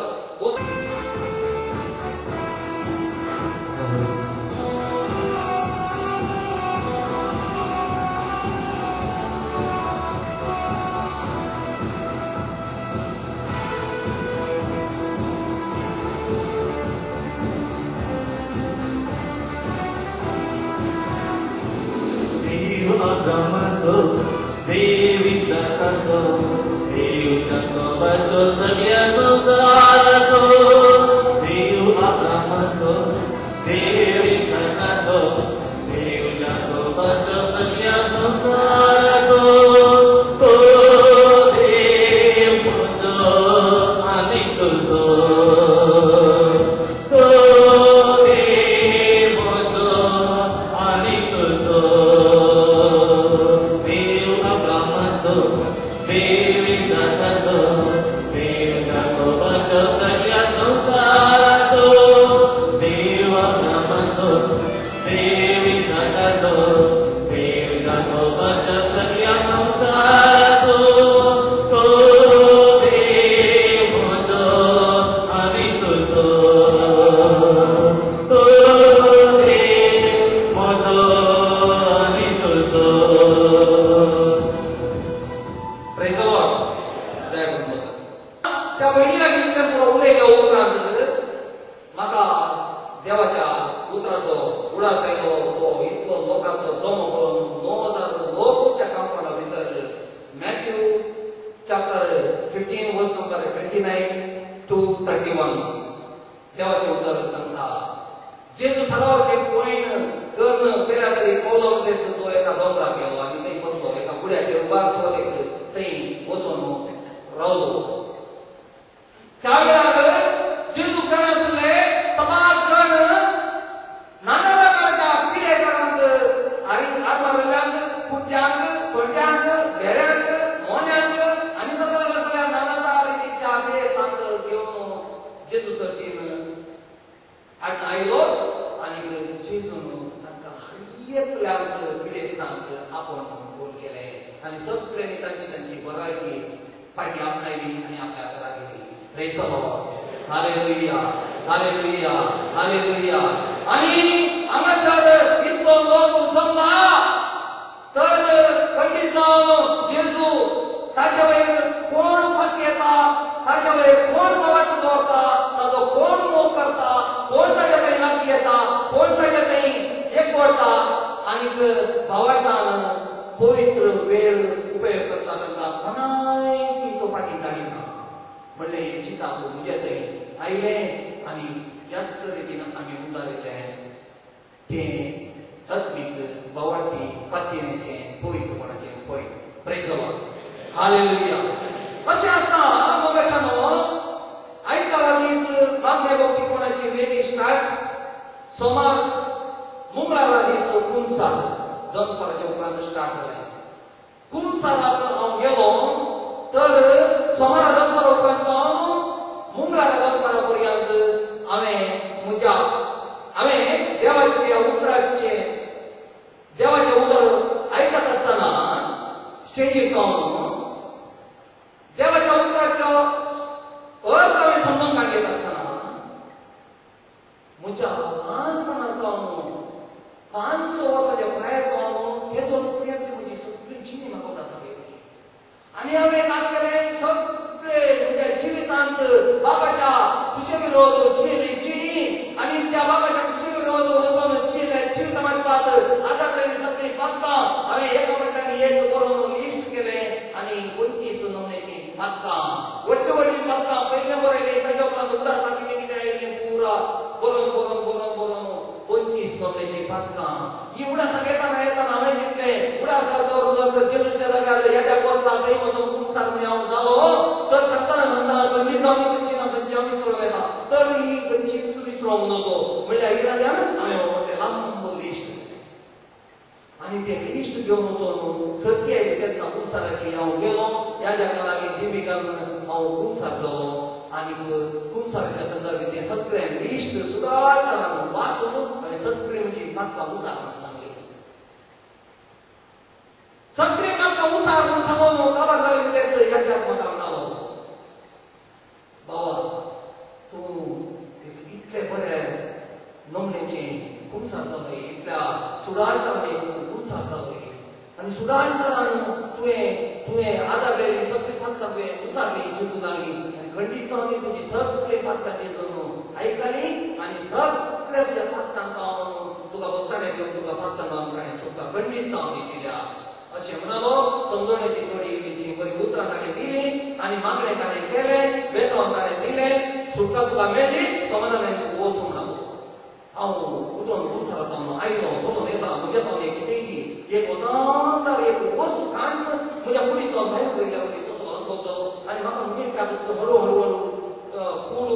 देवी जातो देव जातो सगळ्या संसाराचो देव आब्रामाचो देव इसाकाचो देव जाकोबाचो सगळ्या संसाराचो तो देव म्हजो आनी तुजो तो देव म्हजो आनी तुजो देव आब्रामाचो देव इसाकाचो देव जाकोबाचो त्या भयणी लागीं इतलें पुरो उलयल्या उपरांत म्हाका देवाच्या उतराचो उडास आयलो. तो इतलो लोकांचो जमो पळोवन 9,000 लोक त्या कांपाउंडा भितर. Matthew chapter 15 verse number 29 to 31 देवाचें उतर सांगता. जेजू सरावचे पॉयंट करून पेल्या तरी कोलो तो एका दोंगराक गेलो आनी थंय बसलो. एका गुड्याचेर उबार एक थंय वचून रावलो. त्या वेळार जेजू काय आसले समाज जण नाना प्रकारच्या पिडेकारांक आनी आत्मावेल्यांक, कुट्यांक, तोंट्यांक, भेऱ्यांक, मोन्यांक आनी सगळ्या सगळ्या नाना रितीच्या पिडेस्तांक घेवन जेजू चर्चीन हाडून आयलो आनी जेजून तांकां हर पिडेस्तांक आपोवन फोन केले आनी सगळ्यांनी तांची तांची बरायकी फाटी आपणायली आनी आपल्या घरा गेली. Praise the Lord. Hallelujah, hallelujah, hallelujah. आनी हांगासर इतलो लोक जमला तर खंडीत जावन जेजू ताचे वयर कोण फसयता, ताचे वयर कोण भावार्थ दवरता, ताचो कोण मोग करता, कोण ताच्या थंय लागीं येता, कोण ताच्या थंय एकवटता आनी भावार्थान पवित्र वेळ उपयोग करता तांकां कोणाय ती तो फाटीं धाडिना. म्हणलें हें चिंताप म्हज्या थंय आयलें आनी जास्त रितीन आमी उतारिल्लें तें आत्मीक भावार्थी पातयेचें पवित्रपणाचें point. Praise the Lord. Hallelujah. अशें आसता मोगाच्यानो आयतारा दीस बांगडे भक्तीपणाची वेदी स्टार्ट. सोमार मंगळारा दीस कुमसार दनपाराच्या उपरांत स्टार्ट जालें. कुमसाराक हांव गेलो तर सोमारा दनपारा उपरांत हांव मंगळारा दनपारा पर्यंत हांवें म्हज्या हांवें देवाच्या उतराचें देवाचें उतर आयकत आसतना स्टेजीर जावन देवाच्या उतराचो अर्थ हांवें समजून काडयत आसतना म्हज्या ल्हानपणांत जावन 5 वर्साच्या प्रायेर जावन तेजो पर्यंत म्हजी सगळी जिणी म्हाका उडास आयली. आनी हांवें काय केलें सगळे म्हज्या जिवितांत बाबाच्या खुशे विरोध जियेली जिणी आनी त्या बाबाच्या खुशे विरोध वचून जियेल्या जिविता मांडपात आतां कडेन सगळीं पासतां हांवें एका मनशांनी एक बरोवन लिस्ट केलें आनी 25 नमण्याचीं पासतां व्हडली व्हडली पासतां पयलें बरयलें ताच्या उपरांत उदासा कितें कितें आयलें पुरा बरोवन बरोवन बरोवन बरोवन 25 नमण्याचीं पासतां ही उडासां येताना येताना हांवें चिंतलें उडासा जर जेजूच्या जाग्यार येद्या कोरता थंय वचून कुमसार हांव जालो तर सांगतना सांगता खंयची जावं खंयची ना खंयची हांव विसरून येता तर ही खंयचीच विसरोंक नजो म्हणल्यार इराद्यान हांवें व्हडलें लांब लिस्ट आनी तें लिस्ट घेवन वचून सर्ती आयली तेन्ना कुमसाराची हांव गेलो ह्या जाका लागीं दिमिकान हांव कुमसार जालो आनी कुमसाराच्या संदर्भात तें सगळें लिस्ट सुदारताना वाचून हांवें सगळीं म्हजी पासतां उतार सांगली. सगळीं पासतां उतार सांगून काबार जाली तें ह्याच्याक म्हाका म्हणालो, बाबा तूं इतलें बरें नमणेचें कुमसार जालो, इतल्या सुदारताना कुमसार जालो आनी सुदारताना तुवें तुवें आदार वेली सगळीं पासतां तुवें उसारली जेजू लागली आनी खंडीत जावन तुजी सगळीं पासतां जेजून आयकली आनी सगळ्या तुज्या पासतांक हांव तुका बसताणे घेवन तुका पासतां ताणें सुद्दां खंडीत जावन दिल्या अशें म्हणालो. समजवण्याची थोडी इल्लीशी बरी उतरां ताणें दिलीं आनी मागणें ताणें केलें, बेतन ताणें दिलें, सुटका तुका मेळ्ळी, समाधानान तूं वच म्हणालो. हांव उठून कुमसारा जावन आयलो वचून येता म्हज्या जावन एक कितें एक वतांतर एक वस्त काडून म्हज्या कुडीचो भायर पयल्या वरी तसो अनुभव जालो आनी म्हाका म्हजें काय हळू हळू हळू कूड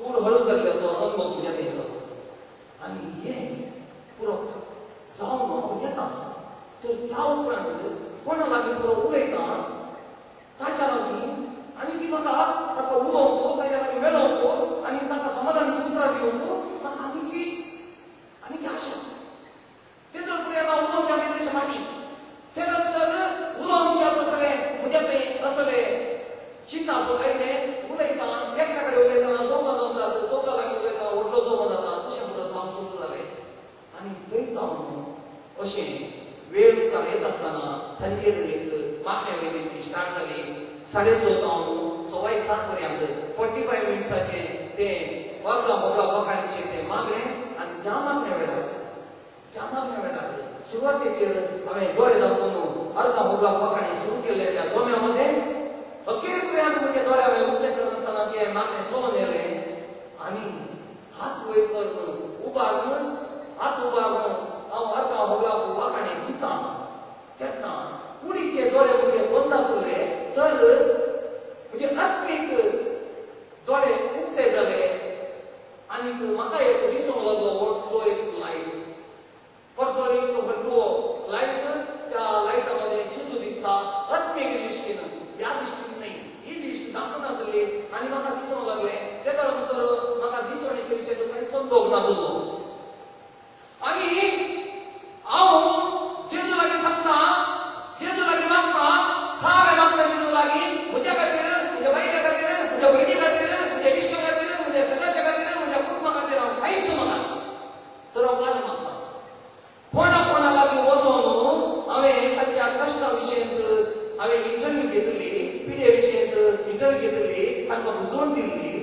कूड हळू जाल्लो तो अनुभव म्हज्या जालो. आनी हें पुरो जावन हांव येता तर त्या उपरांत कोणा लागीं पुरो उलयता ताच्या लागीं आनी ती म्हाका ताका उलोवंक ताच्या लागीं मेळोवंक आनी ताका समाधान उतरां दिवंक म्हाका आनीक आनीक आशा. तेजो फुडें हांव उलोवच्या तशें फाटीं तेजो तर उलोवच्या तसलें म्हज्या थंय असलें चिंताप आयलें. उलयता एकट्या कडेन उलयतना चौगां जाता, चौगां लागीं उलयता व्हडलो चौगो जाता तशें म्हणून जावंक सुरू जालें. आनी थंय जावन अशें वेळ मुखार येत आसतना सांजेर एक मागण्या वेळी स्टार्ट जाली. 6:30 जावन 6:15 7:30 पर्यंत 45 मिनट्साचें तें अर्दा मोगळा लोकांचें तें मागणें आनी त्या मागण्या वेळार सुरवातेचेर हांवें दोळे दाखोवन अर्दा मोगळा लोकांनी सुरू केल्ले त्या दोम्या मदें अखेर पर्यंत म्हजे दोळे हांवें उक्ते करनासतना तें मागणें चलोवन येयलें आनी हात वयर करून उबारून हात उबारून हांव अर्दा मोगळा लोकांनी दितां तेन्ना कुडीचे दोळे म्हजे बंद आसले तर म्हणजे आत्मीक दोळे उक्ते जाले आनी म्हाका एक दिसूंक लागलो व्हडलो एक लायट परसो एक व्हडलो लायट त्या लायटा मदें जेजू दिसता आत्मीक दृश्टीन ह्या दृश्टीन न्हय ही दृश्टी दाखोवनासली आनी म्हाका दिसूंक लागलें तेका भितर म्हाका दिसवणेचे विशय कांय संदोग नासलो आनी हांव जेजू लागीं सांगता जेजू लागीं मागता थारे मागता जेजू लागीं म्हज्या खातीर म्हज्या बायले खातीर म्हज्या भयणी खातीर म्हज्या इश्टा खातीर म्हज्या सदाच्या खातीर म्हज्या कुटुंबा खातीर हांव कांयच मागना तर हांव कांय मागता कोणा कोणा लागीं वचोन हांवें तांच्या कश्टा विशयंत हांवें इंटरव्यू घेतली पिडे विशयंत इंटरव्यू घेतली तांकां बुजोवन दिल्ली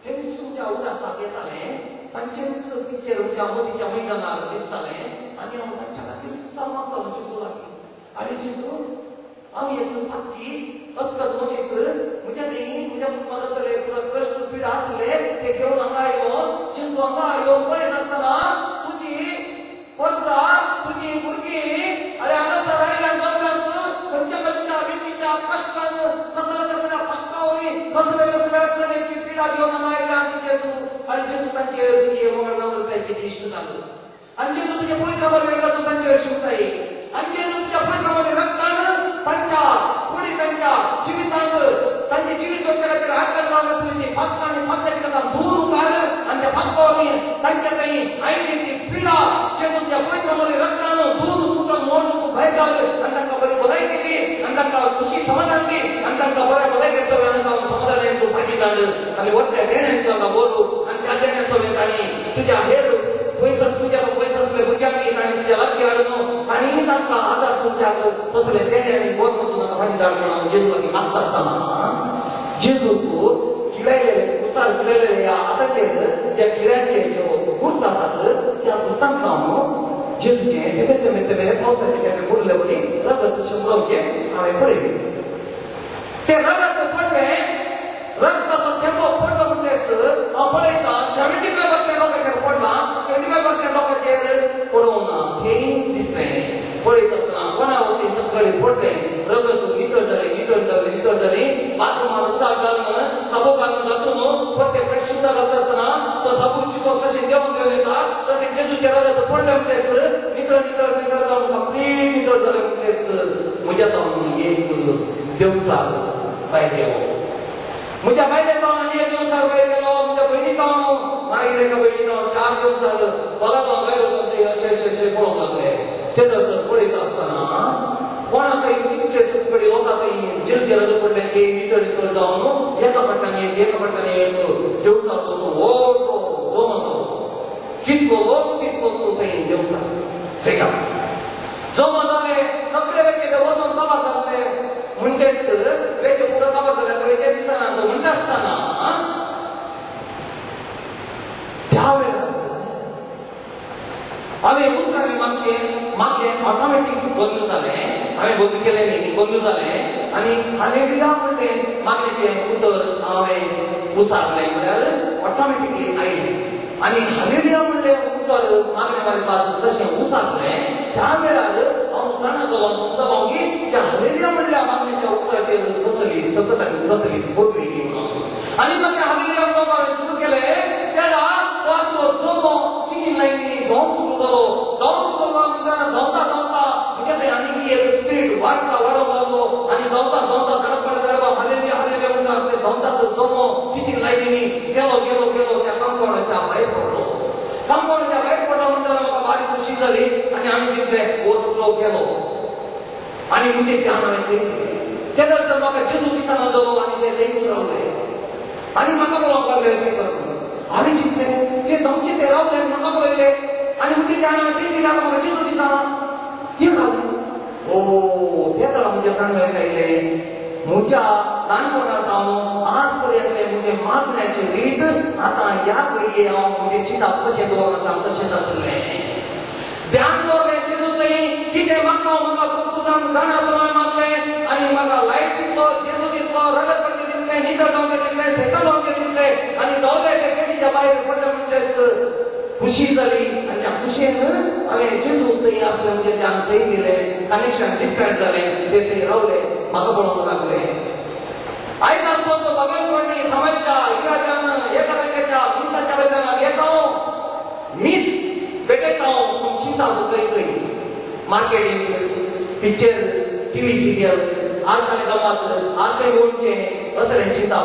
तेंच तुमच्या उदासाक येतालें तांचेच पिक्चर म्हज्या मोदीच्या मैदानार दिसतालें आनी हांव तांच्या खातीर मागतालो जेजू लागीं आनी जेजू हांव एक पात्ती अस्कत मनीस म्हज्या थंय म्हज्या कुटुंबांत आसले कश्ट पिडा आसले ते घेवन हांगा आयलो जेजू हांगा आयलो पळयनासतना तुजी वर्सा तुजी भुरगीं आनी हांगासर आयल्या गोंयांत खंयच्या खंयच्या रितीच्या कश्टान कसल्या कसल्या कश्टावरी कसल्या कसल्या अडचणीची पिडा घेवन हांगा आयल्या आनी जेजू आनी जेजू तांचेर तुजी नम्रतायेची दिश्ट जालो आनी जेजू तुजे पवित्र तूं तांचेर शिवताय आनी जेजू तुज्या पवित्र रक्तान तांच्या कुडी तांच्या जिवितांत तांचे जिवीत सोडच्या खातीर आडखळ जावन आसलेली पातकां आनी पातकांची ताका दूर काड आनी त्या पातकांनी तांच्या थंय आयली ती पिडा जेजू तुज्या पवित्र रक्तान दूर तुका मोड तूं भायर घाल आनी तांकां बरी भलायकी दी आनी तांकां खुशी समाधान दी आनी तांकां बऱ्या भलायके सगळ्यांक समाधान तूं फाटी घाल आनी वचल्या देण्याचो तांकां बोलू आनी त्या देण्याचो तांणी तुज्या हेर पयस तुज्या पयस आसले भुरग्यांक तांणी तुज्या लागीं हाडून आनी तांकां आदार तुमच्या तसले देणे आनी बोध तूं तांकां फाटी धाड म्हणून हांव जेजू लागीं मागता आसतना जेजूक खिळयलेले कुसार खिळयलेले ह्या हाताचेर त्या खिळ्यांचे ज्यो गुर्त आसात त्या गुर्तांक हांव जेजूचें तेमे तेमे तेमे पावसाचें तेमे बुडले वरी रगत शिंपडोवचें हांवें पळयलें तें रगत पडलें रगताचो थेंबो पडलो म्हणल्यार हांव पळयतां 75% लोकांचेर पडलां 25% लोकांचेर पडोवंक ना थंय दिसलें पळयत आसतना कोणा वतीन सकयल पडलें रगत नितळ जालें नितळ जालें नितळ जालें बाथरुमार उदक घालून साबू घालून जातून परतें फ्रेश उदक घालता आसतना तो साबू चिको कशें देंवन देंवन येता तशें जेजूचें रगत पडलें म्हणल्यार नितळ नितळ नितळ जावन कंप्लीट नितळ जालें म्हणल्यार म्हज्या जावन एक देवचार भायर गेलो म्हज्या बायले जावन एक देवचार भायर गेलो म्हज्या भयणी जावन मागीर एका भयणी जावन 4 देवचार दोगा जावन भायर वचून ते अशें अशें अशें पळोवंक लागले ते जर पळयता आसतना कोणा थंय कितले कडेन लोकां थंय जेजूचें रगत पडलें ते नितळ नितळ जावन एका फाटल्यान एक एका फाटल्यान एक देवचार तो व्हडलो जमो कितलो लोक तितलो तूं थंय देवचार थंय जमो जाले सगळे वेचे ते वचून काबार जाले म्हणजेच वेचे पुरो काबार जाले वेचे दिसना तो म्हणटा आसतना त्या वेळार हांवें उतरांनी मागचें मागचें ऑटोमॅटीक बंद जालें हांवें बंद केलें न्ही बंद जालें आनी हालेलुया म्हणलें मागणेचें उतर हांवें उसारलें म्हळ्यार ऑटोमॅटिकली आयलें आनी हालेलुया म्हणलें उतर मागणें मारपाक तशें उसारलें त्या वेळार हांव जाणा जालो समजलो की त्या हालेलुया म्हणल्या मागणेच्या उतराचेर कसली सतत आनी कसली बदली म्हणून आनी तशें हालेलुया म्हणून हांवें सुरू केलें तेन्ना तो जमो कितें लायनी धांवूंक सुरू जालो धांवूंक सुरू जालो म्हणटा धांवता धांवता म्हज्या थंय आनीक एक स्पिरीट वाडटा वाडोवंक लागलो आनी धांवता धांवता धडपड धडपड हालेलुया हालेलुया म्हणटा ते धांवता जमो कितें लायनी गेलो गेलो गेलो त्या कंपाउंडाच्या भायर पडलो कंपाउंडाच्या भायर पडलो म्हणटा म्हाका बारीक खुशी जाली आनी आमी तितले वचलो गेलो आनी म्हजें ध्यान हांवें थंय दिलें तेन्ना तर म्हाका जेजू दिसना जालो आनी ते थंयच रावले आनी म्हाका पळोवंक लागले अशें करून हांवें चिंतलें ते धांवचे ते रावले म्हाका पळयले आनी म्हजें ध्यान हांवें थंय दिलें आतां म्हाका जेजू दिसना कितें जालें ओ ते जाल्यार म्हज्या कानार आयलें म्हज्या ल्हानपणा जावन आज पर्यंत म्हजें मागण्याची रीत आतां ह्या घडये हांव म्हजें चिंतप कशें दवरता तशें जातलें. ध्यान दवरलें जेजू थंय कितें मागता म्हाका पुस्तकान जाणा प्रमाण मागलें आनी म्हाका लायट दिसलो, जेजू दिसलो, रगत पडचें दिसलें, नितळ जावचें दिसलें, सैतान जावचें दिसलें आनी धांवलें ते केटीच्या भायर पडलें म्हणजेच खुशी जाली. आनी त्या खुशयेन हांवें जेजू थंय आसलें म्हणजे ध्यान थंय दिलें, कनेक्शन डिस्कनेक्ट जालें, ते थंय रावले, म्हाका पळोवंक लागले. आयज आमचो तो भगवान समाजच्या इराद्यान एकामेकाच्या मिसाच्या वेल्यान येता मीस भेटयता पूण चिंता थंय थंय मार्केटींग, पिक्चर, टिव्ही सिरियल, आज खंय गमत, आज खंय वचचें असलें चिंता.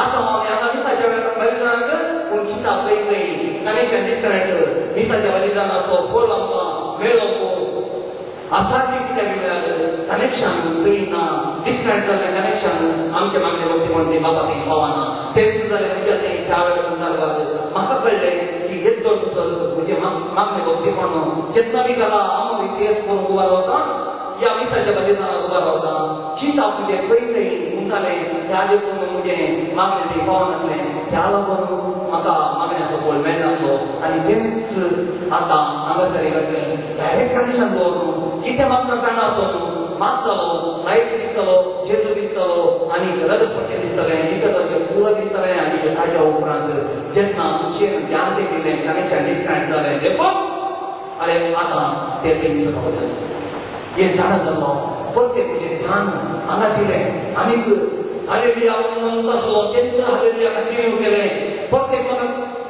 आतां हांव हांगा मिसाच्या वेळार बलिदानाक पूण चिंता थंय थंय कनेक्शन डिस्कनेक्ट. मिसाच्या बलिदानाचो फोल आमकां मेळ्ळो आसा ती कित्याक म्हळ्यार कनेक्शन थंय ना, डिस्कनेक्ट जालें कनेक्शन. आमचे मागणे भक्ती म्हणटी बाबा थंय पावना. तेच जालें म्हज्या थंय त्या वेळार संदर्भार म्हाका कळ्ळें की येदो सर म्हजें मागणे भक्ती म्हणून जेन्ना बी जाला हांव इतिहास करून उबा रावता या मिसाच्या बलिदानाक उबा रावता, चिंतप म्हजें खंय थंय उरतालें. त्या देखून म्हजें मागणें थंय पावनासलें, त्या लागून म्हाका मागण्याचो फोल मेळनासलो. आनी तेंच आतां हांगासर घडलें. डायरेक्ट कनेक्शन दवरून कितें मागता जाणा आसो मागतलो, लायट दिसतलो, जेजू दिसतलो आनी रगत पडचें दिसतलें, नितळाचें पुरो दिसतलें. आनी ताच्या उपरांत जेन्ना खुशयेन ध्यान तें दिलें, कनेक्शन डिस्कनेक्ट जालें देखून अरे आतां तें थंय दिसता हें जाणा जालो. परतें तुजें ध्यान हांगा दिलें आनीक हालेलुया म्हणून आसलो तेंच हालेलुया कंटिन्यू केलें. परतें म्हाका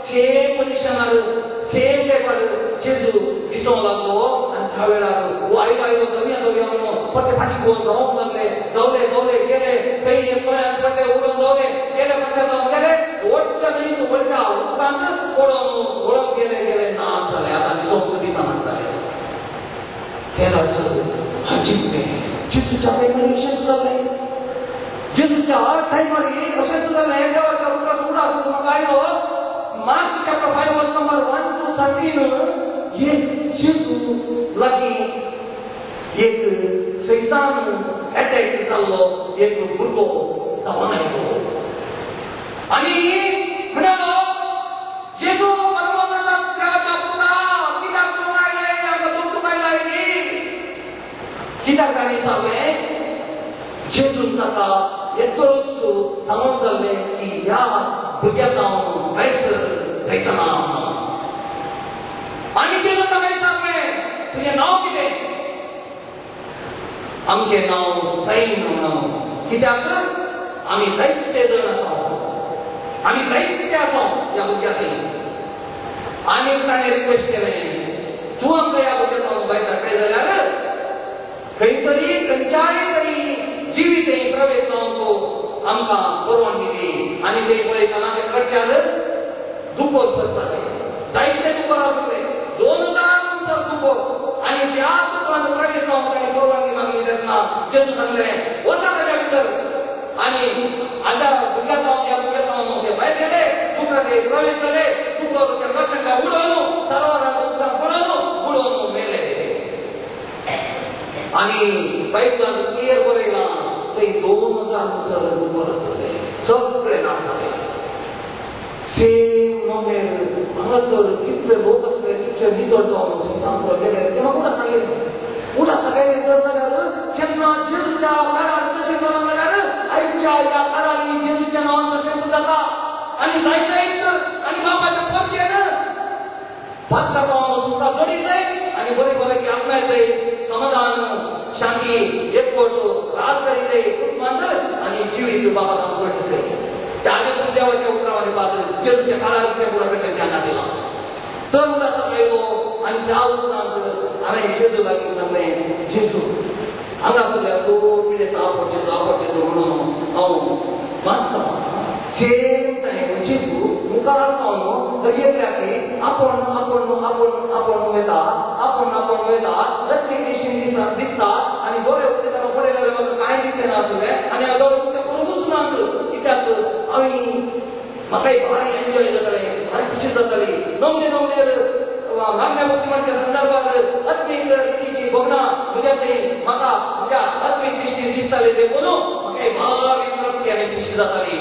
सेम पोजिशनार सेम टायपार जेजू दिसूंक लागलो. आनी त्या वेळार हो आयलो आयलो दवया दवया म्हणून परते फाटी गोवन धांवंक लागले, धांवले धांवले गेले थंय तळ्यान परते उडोवन धांवले गेले, पश्चात जावन गेले वट्ट न्हंयत वळच्या उदकांत पडोवन वळोवन गेले गेले ना जालें. आतां दिसूंक दिसना जालें. तेन्नाच अजीब जेजूच्या टायमार अशेंच जालें. जेजूच्या टायमार अशेंच जालें. देवाच्या उदकांत उडास म्हाका आयलो. Mark chapter 5 verse number 1 to 13 एक जेजू लागीं एक सैतान अटॅक जाल्लो एक भुरगो धांवन आयलो आनी म्हणालो, जेजू देवाच्या पुता कित्याक तूं आयलें, आमकां दुखूंक आयला कित्याक? ताणें सांगलें जेजून ताका येतोच सांगून जाल्लें की ह्या भुरग्याक हांव भायर सैताना. आनी जेजून ताका सांगलें, तुजें नांव कितें? आमचें नांव सैन म्हणून. कित्याक आमी जायते जण आसा, आमी जायते आसा ह्या भुरग्याक. आनी ताणें रिक्वेस्ट केलें, तूं आमकां ह्या भुरग्याक भायर धाडटाय जाल्यार खंय तरी खंयच्याय तरी जिवीत प्रवेश जावंक आमकां परवानगी दी. आनी ते पळयतना ते कडच्यान दुकोर सरताले, जायते दुकोर आसले, 2000 दुकोर. आनी त्या दुकान प्रवेश जावंक ताणें परवानगी मागली. तेन्ना जेजू सांगलें, वचा ताच्या भितर. आनी आतां भुरग्या जावन ह्या भुरग्या जावन ते भायर गेले, दुकान ते प्रवेश जाले, दुकोर त्या कश्टांक उडोवन तलवारान उदकान पडोवन उडोवन मेले. आनी बायबलान क्लियर बरयलां थंय 2000 दुकोर आसले, सगळे नाश जाले. सेम नोमेर हांगासर कितले लोक आसले, तितले नितळ जावन सैतान गेले. तेन्ना उडा सांगलें, उडा सांगलें तर जाल्यार जेन्ना जेजूच्या काळार तशें जालां जाल्यार आयच्या ह्या काळांनी जेजूच्या नांवान तशेंच जाता. आनी जायत आनी बाबाच्या पोरचेन पात्रां सुद्दां जोडी जाय आनी बरी बरी आपणाय जाय, समाधान, शांती, एकवट, राज करी जाय कुटुंबांत आनी जिवीत बाबा जोडीत जाय. त्या देखून देवाच्या उतरामध्ये पात्र जेजूच्या काळार कितें पुरो कडल्यान ध्यानात दिलां तर उदास आयलो. आनी त्या उपरांत हांवें जेजू लागीं सांगलें, जेजू हांगा आसल्या सो पिडेस्त आपट जेजू, आपट जेजू म्हणून हांव मागता. सेम टायम जेजू मुखार जावन दर्येंतल्या की आपण आपण आपण आपण वयता, आपण आपण वयता, रस्ते दिशेन दिसता. आनी दोळे उक्ते पडले जाल्यार म्हाका कांय दिसलें ना आसलें. आनी हांव दोळे उक्ते करूंकूच ना कित्याक आमी म्हाकाय भारी एन्जॉय जातालें, भारी खुशी जाताली. नवले नवले मागण्या भक्ती म्हणच्या संदर्भात आत्मीक रितीची भोगणां म्हज्या थंय म्हाका म्हज्या आत्मीक दृश्टीन दिसतालें. देखून म्हाका म्हाका बारीक रक्ती आनी खुशी जाताली.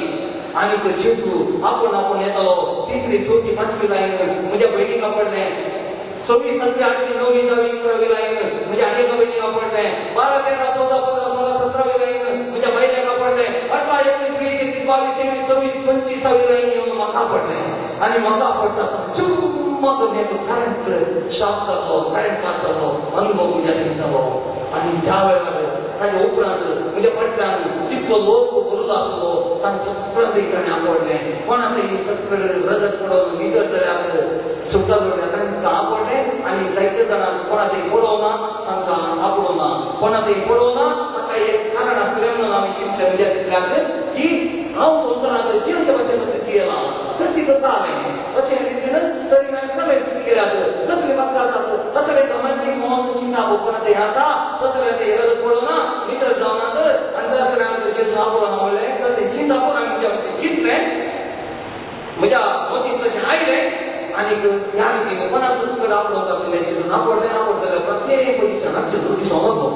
आनी तो जेजू आपूण आपूण येतालो. तिसरी चवथी पांचवी लायन म्हज्या भयणीक आपडलें, 26 7 8 9 10 11वी लायन म्हज्या आनी एका भयणीक आपडलें, 12 13 14 15 16 17वी लायन म्हज्या बायलेक आपडलें, 18 19 20 21 22 23 24 25वी लायन येवन म्हाका आपडलें. आनी म्हाका आपडटा चुम्मा करून तो करंट शॉक जालो, करंट पास जालो, अनुभव म्हज्या थंय जालो. आनी त्या वेळार ताच्या उपरांत म्हज्या फाटल्यान जितलो लोक बरो आसलो तांच्या सगळ्यांक ताणें आपडलें. कोणाकय सगळे रगत पडोवन नितळ जाल्यार सुटका जोडल्या तांकां आपडलें. आनी जायते जाणांक कोणाकय पळोवना तांकां आपडोना, कोणाकय पळोवना ताका एक कारण आसलें म्हणून हांवें चिंतलें म्हज्या चिंतल्याक की हांव संवसारांत जिवच्या भाशेन जियेलां, सती करता हांवें अशें रितीन तरी हांवें सगळें केल्यात, तसले म्हाका जातात, तसले कमांडींग म्हणून चिंता कोणाकय आसा तसले ते रगत पळोवना नितळ जावनात आनी तसले आमकां जेजू आपडोना म्हणलें तशें चिंता कोण हांवें म्हज्या चिंतलें, म्हज्या मतींत तशें आयलें. आनी ह्या रितीन कोणाकूच कडेन आपडोवंक आसलें जेजून आपडलें. आपडलें उपरांत सेम पोजिशनाक जेजू दिसोंक लागलो.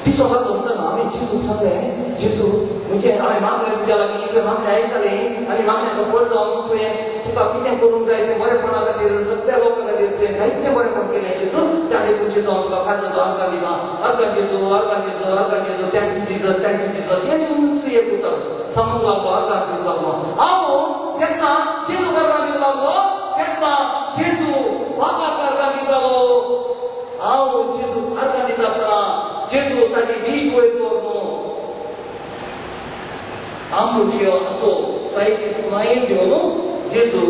दिसोंक लागलो म्हणटना हांवें जेजू सांगलें, जेजू म्हणजे हांवें मागलें तुज्या लागीं, तुवें मागणें आयकलें आनी मागण्याचो फळ जावन तुवें तुका कितें करूंक जाय तें बरेपणा खातीर सगळ्या लोकां खातीर तुवें जायतें बरेपण केलें जेजू. त्या देखून जेजू हांव तुका काडलो आर्गां दिता, आर्गां जेजू, आर्गां जेजू, आर्गां जेजू, thank you Jesus, thank you Jesus. हें एक उतर सांगूंक लागलो, आर्गां दिवंक लागलो. हांव तेन्ना जेजू आर्गां दिवंक लागलो, तेन्ना जेजू बापाक आर्गां दितालो. हांव जेजू आर्गां दिता आसतना जेजू ताची दिश्ट वयर दवरून आमच्यो असो जायती स्मायल घेवन जेजू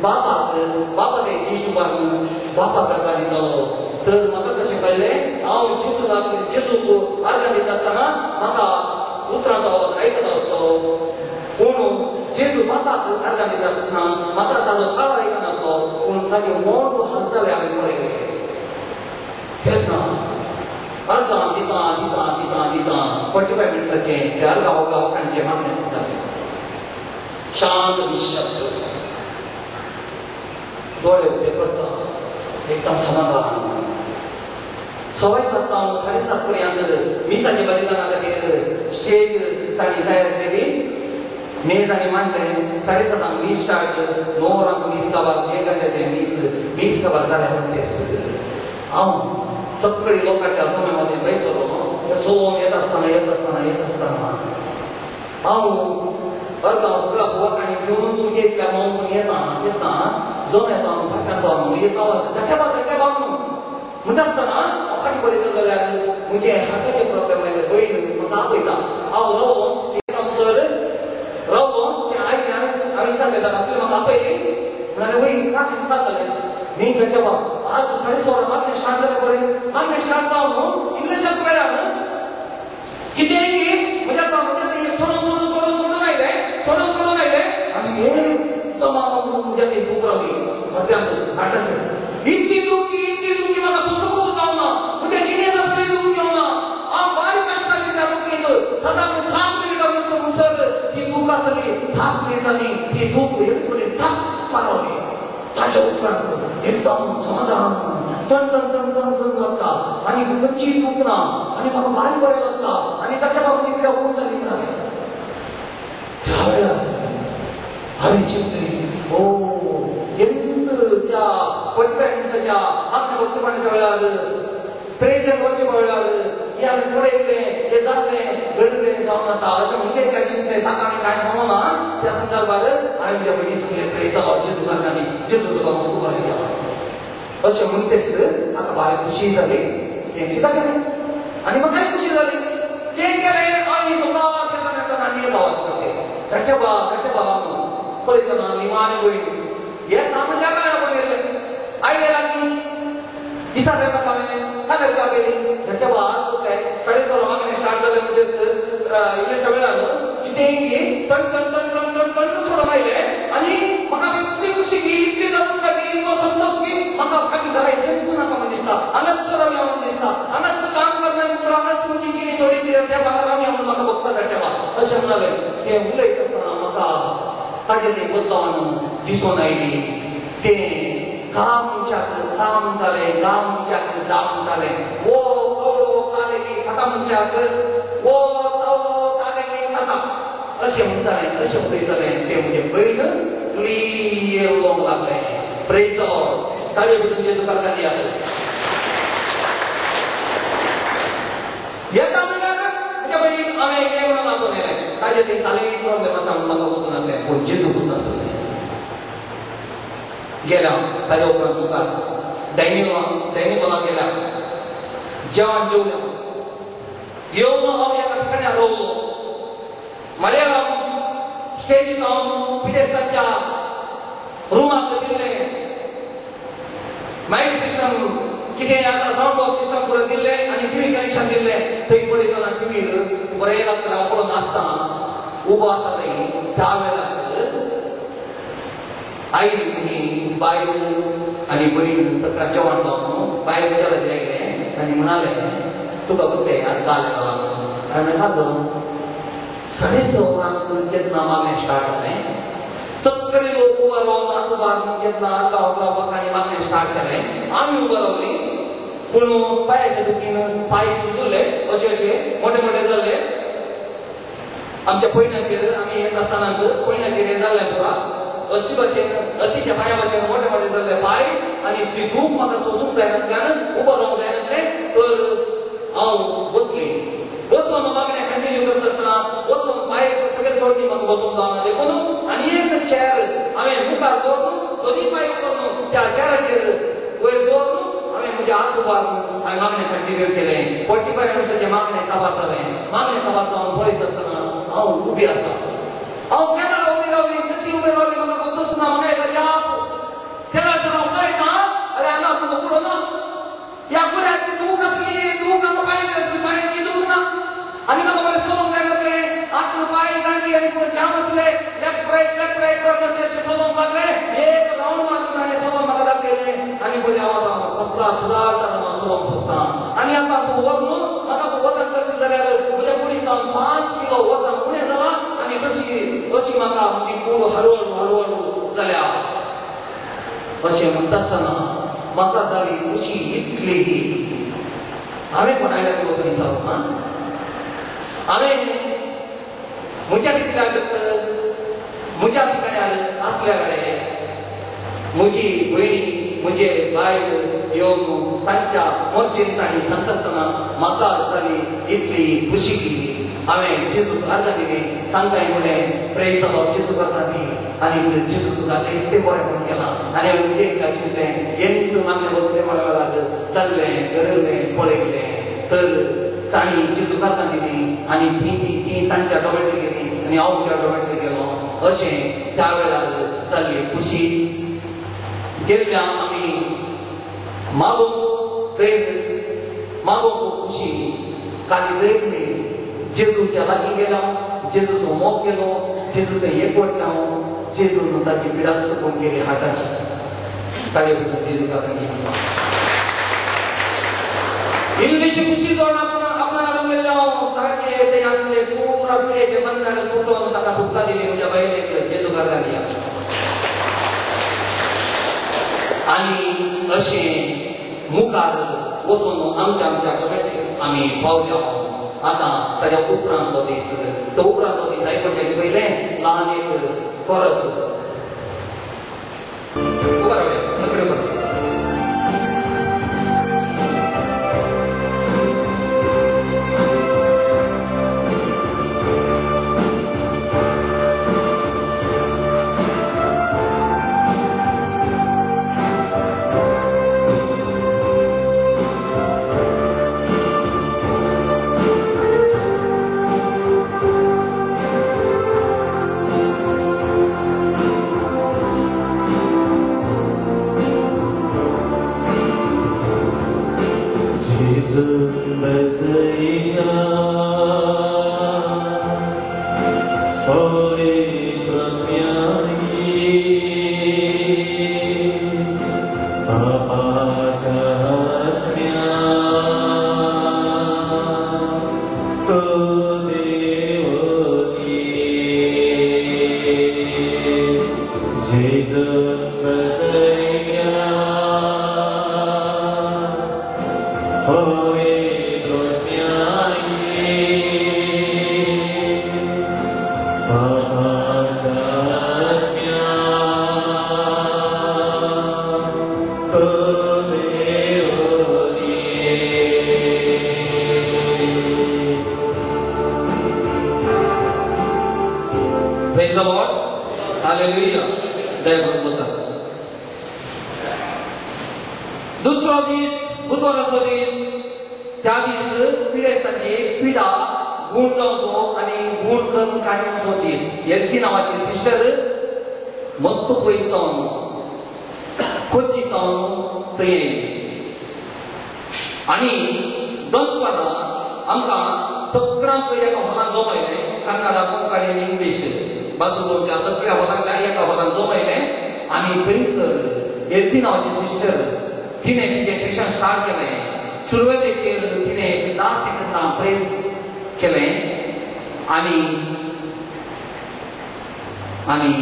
बापाक बापाक दिश्ट उबारून बापाक आर्गां दितालो. तर म्हाका कशें कळ्ळें, हांव जेजूक जेजूक आर्गां दिता आसतना म्हाका उतरांचो आवाज आयकता असो, पूण जेजू बापाक आर्गां दिता आसतना म्हाका ताजो ताळो आयकनासलो, पूण ताजे मोठ हालताले हांवें पळयलें. तेन्ना अर्गां दिता दिता दिता दिता 45 मिनटाचें ते अर्गां वळखांचें मागणें जालें. शांत निशब्द, दोळे उक्ते करता, एकदम समाधान. 7:15 7:15 पर्यंत मिसाच्या बलिदाना खातीर स्टेज तांणी तयार केली, मेज आनी मांडलें. 7:30 मीस स्टार्ट, 9 वरांक मीस काबार, 1 घंट्याचें मीस, मीस काबार जालें म्हणचे हांव सगळी लोकांच्या जमे मदें बैसलो. सोवन येता आसतना येता आसतना येता आसतना हांव अर्गां फुलां वखांनी घेवन तुमगे इतल्या मोन येता येता जम येता फाटल्यान पावन येता धक्या धक्या पावन म्हणटा आसतना हांव फाटीं पळयता जाल्यार म्हजे हाताचे प्रॉब्लेम आयले. भयण म्हाका आपयता, हांव रावलो येता सर रावलो. तें आयलें हांवें विचारलें ताका, तुवें म्हाका आपयली? म्हणालें वय, का चिंता जालें न्ही घडटे बाब, आज 16:30 मागणें स्टार्ट जालें पळय, मागणें स्टार्ट जावन इल्लेशाच वेळान कितेंय म्हज्या म्हज्या सोडून सोडून सोडून सोडून आयलें, सोडून सोडून आयलें आनी एकदम म्हज्या ती दूख रावली मध्यांत हार्टाचेर. इतली दुखी इतली दुखी म्हाका सुचकूच जावना, म्हज्या जिणेंत असली दूख येवना. हांव बारीक आसतालें त्या दुखींत, सदां 7 मिनटां म्हणसर ती दूख आसली, 7 मिनटांनी ती दूख एक कडेन ठाप मारवली. ताच्या उपरांत एकदम समाधान, चण चण चण चण चण लागता आनी खंयची दूख ना आनी म्हाका बारीक बरें लागता आनी ताच्या बाबतींत कितें ओपन जाली म्हणालें. त्या वेळार हांवें चिंतलें, ओ ಎಂत त्या 45 मिनटाच्या मागण्या भक्तपणाच्या वेळार प्रेज वरच्या वेळार हें हांवें पळयलें, हें जातलें घडलें जावन आसा अशें म्हणजे काय चिंतलें. ताका हांवें कांय सांगना त्या संदर्भार हांवें म्हज्या भयणी सांगलें, प्रेज जेजू सांगताली, जेजू तुका वस्तू बरें अशें म्हणटेच ताका बारीक खुशी जाली. तें कित्याक केलें आनी म्हाकाय खुशी जाली. तें केलें आनी आवाज येता येता आनी एक आवाज करते धट्टे बा धट्टे बा म्हणून पळयतना निमाणे भयण येता म्हणल्यार काय पळयलें आयले लागीं दिसा तेका हांवें ताका आपयली धट्टे बा आज काय 16:30 मागणें स्टार्ट जालें म्हणजेच इल्लेशा वेळान कितेंय टण टण टण टण टण टण सोडून आयलें आनी म्हाका इतली खुशी की इतली जाता की इतलो संतोश की म्हाका फाटीं घरा येवंक नाका म्हण दिसता, हांगाच रावया म्हण दिसता, हांगाच काम करना हांगाच तुमची जिणी थोडी त्या म्हाका रावया म्हणून म्हाका बघता धाडटे बा अशें म्हणालें. तें उलयता आसतना म्हाका ताजें तें बदलावन दिसून आयली. तें काम मनशाक काम जालें, गांव मनशाक दाम जालें. वो कवळो कालेगी खाता मनशाक, वो तवळो कालेगी जाता अशें म्हणटालें अशें उलयतालें तें म्हजें भयण क्लियर उलोवंक लागलें. प्रेज the Lord. ताळे भितर जेजू काका दियात. येता म्हणल्यार म्हज्या भयणीक हांवें हें म्हणून आपोवन येलें. ताजें तें तालें प्रॉब्लेम आसा म्हणून म्हाका वचून नासलें पूण जेजू नासलें. गेल्या ताज्या उपरांत मुखार डायनिंग हॉलाक गेल्या जेवण जेवल्या येवन हांव एका ठिकाणी रावलो. मलयाळम स्टेजीत हांव पिडेस्तांच्या रुमाक दिल्लें मायक सिस्टम कितें आतां सावंड बॉक्स सिस्टम करून दिल्लें आनी टिव्ही कनेक्शन दिल्लें. थंय पळयतना टिव्हीर बरें लागतना हांव पळोवन आसतना उबो आसा थंय त्या वेळार आई म्हजी बायल आनी भयण सकाळ जेवण जावन बायल विचारत गेलें आनी म्हणालें तुका कितें आज काल येता म्हणून. हांवें सांगलो 6:30 उपरांत जेन्ना मागणें स्टार्ट जालें सगळे लोक उबो रावन हात उबारून जेन्ना हात बकांनी मागणें स्टार्ट जालें आमी उबो रावली पूण पांयाच्या दुखीन पांय सुजले अशे अशे मोठे मोठे जाल्ले. आमच्या पयणाचेर आमी येता आसतना पयणाचेर हें जाल्लें पुरा अशी भाशेन अशीच्या पांया भाशेन मोठे मोठे जाल्ले पांय आनी ती दूख म्हाका सोसूंक जायनासल्यान उबो रावंक जायनासलें तर हांव बसली. बसून मागणें कंटिन्यू करता आसतना बसून पांय सगळे सोडली म्हाका बसूंक जावना देखून आनी एक चेर हांवें मुखार दवरून दोनी पांय करून त्या चेराचेर वयर दवरून हांवें म्हजे हात उबारून हांवें मागणें कंटिन्यू केलें. 45 मिनटाचें मागणें काबार जालें. मागणें काबार जावन पळयत आसतना हांव उबी आसा. हांव केन्ना उबी रावली कशी उबी रावली म्हाका कोणूच ना. म्हाका एक अजाप केन्ना तर हांव पळयता अरे हांगा तुजो कुडो ना ह्या कुड्याची दूख आसली दूख आतां पांय पांयांची दूख ना आनी म्हाका बरें चलोवंक जाय लागलें. आतां पांय गांठी आनी पुरो जाम आसले लेफ्ट रायट अशें चलोवंक लागलें. एक रावंड मारून हांवें चलोवंक म्हाका दाखयलें आनी पळय हांव आतां कसला सुदार हांव चलोवंक सोदता आनी आतां तूं वच न्हू म्हाका तूं वजन करशी जाल्यार म्हज्या कुडीक जावन 5 किलो वजन उणें जालां आनी तशी अशी म्हाका म्हजी कूड हळूहळू हळूहळू जाल्या. अशें म्हणटा आसतना म्हाका जाली खुशी इतली हांवें कोणायला वचून विचारूंक ना. हांवें म्हज्या तितल्याक म्हज्या ठिकाण्यार आसल्या कडेन म्हजी भयणी म्हजे बायल येवन तांच्या मर्जीन तांणी सांगता आसतना म्हाका जाली इतली खुशी की हांवें जेजूक अर्जां दिली. तांकां म्हणलें प्रेज the Lord जेजू करता ती आनी जेजू तुका इतलें बरें म्हणून केलां. आनी हांवें म्हजें एकदां चिंतलें येन्त मागणें बसलें म्हळ्या वेळार चल्लें घडयलें पळयलें तर तांणी जेजूक अर्जां दिली आनी ती ती तांच्या डोमेट्री गेली आनी हांव म्हज्या डोमेट्री गेलो. अशें त्या वेळार जाल्ली खुशी गेल्ल्या आमी मागोवंक थंय मागोवंक खुशी खाली थंय जेजूच्या लागीं गेलो जेजूचो मोग केलो जेजूचो एकवट हांव जेजून ताची पिडा चुकून गेली हाताची ताळे भितर जेजू काका इल्लीशी खुशी जावन आपणाक हाडून गेल्ले हांव ताचे ते आसले पुरा पिडेचे बंधन सुटोवन ताका सुटका दिली म्हज्या बायलेक जेजू काका. आनी अशें मुखार वचून आमच्या आमच्या कडेन आमी पावल्या. आतां ताज्या उपरांतलो दीस तो उपरांतलो दीस आयकून पयलें ल्हान एक कोरस उबो रावया सगळे उबो. Thank you. हालेलुया. दया करून बसा. दुसरो दीस बुधवाराचो दीस. त्या दीस पिडेस्ताची पिडा गूण जावचो आनी गूण करून काडूचो दीस. एलसी नांवाची सिस्टर मस्त पयस जावन कोची जावन थंय आयली आनी दनपारां आमकां सगळ्यांक एका हॉलान जमयलें. कन्नडा, कोंकणी आनी इंग्लीश बाजू गोंयच्या सगळ्या हॉलांतल्या एका हॉलान जमयलें आनी थंयसर एलसी नांवाची सिस्टर तिणें तिचें शिक्षण स्टार्ट केलें. सुरवातेचेर तिणें 10 सेकंदां प्रेस केलें आनी आनी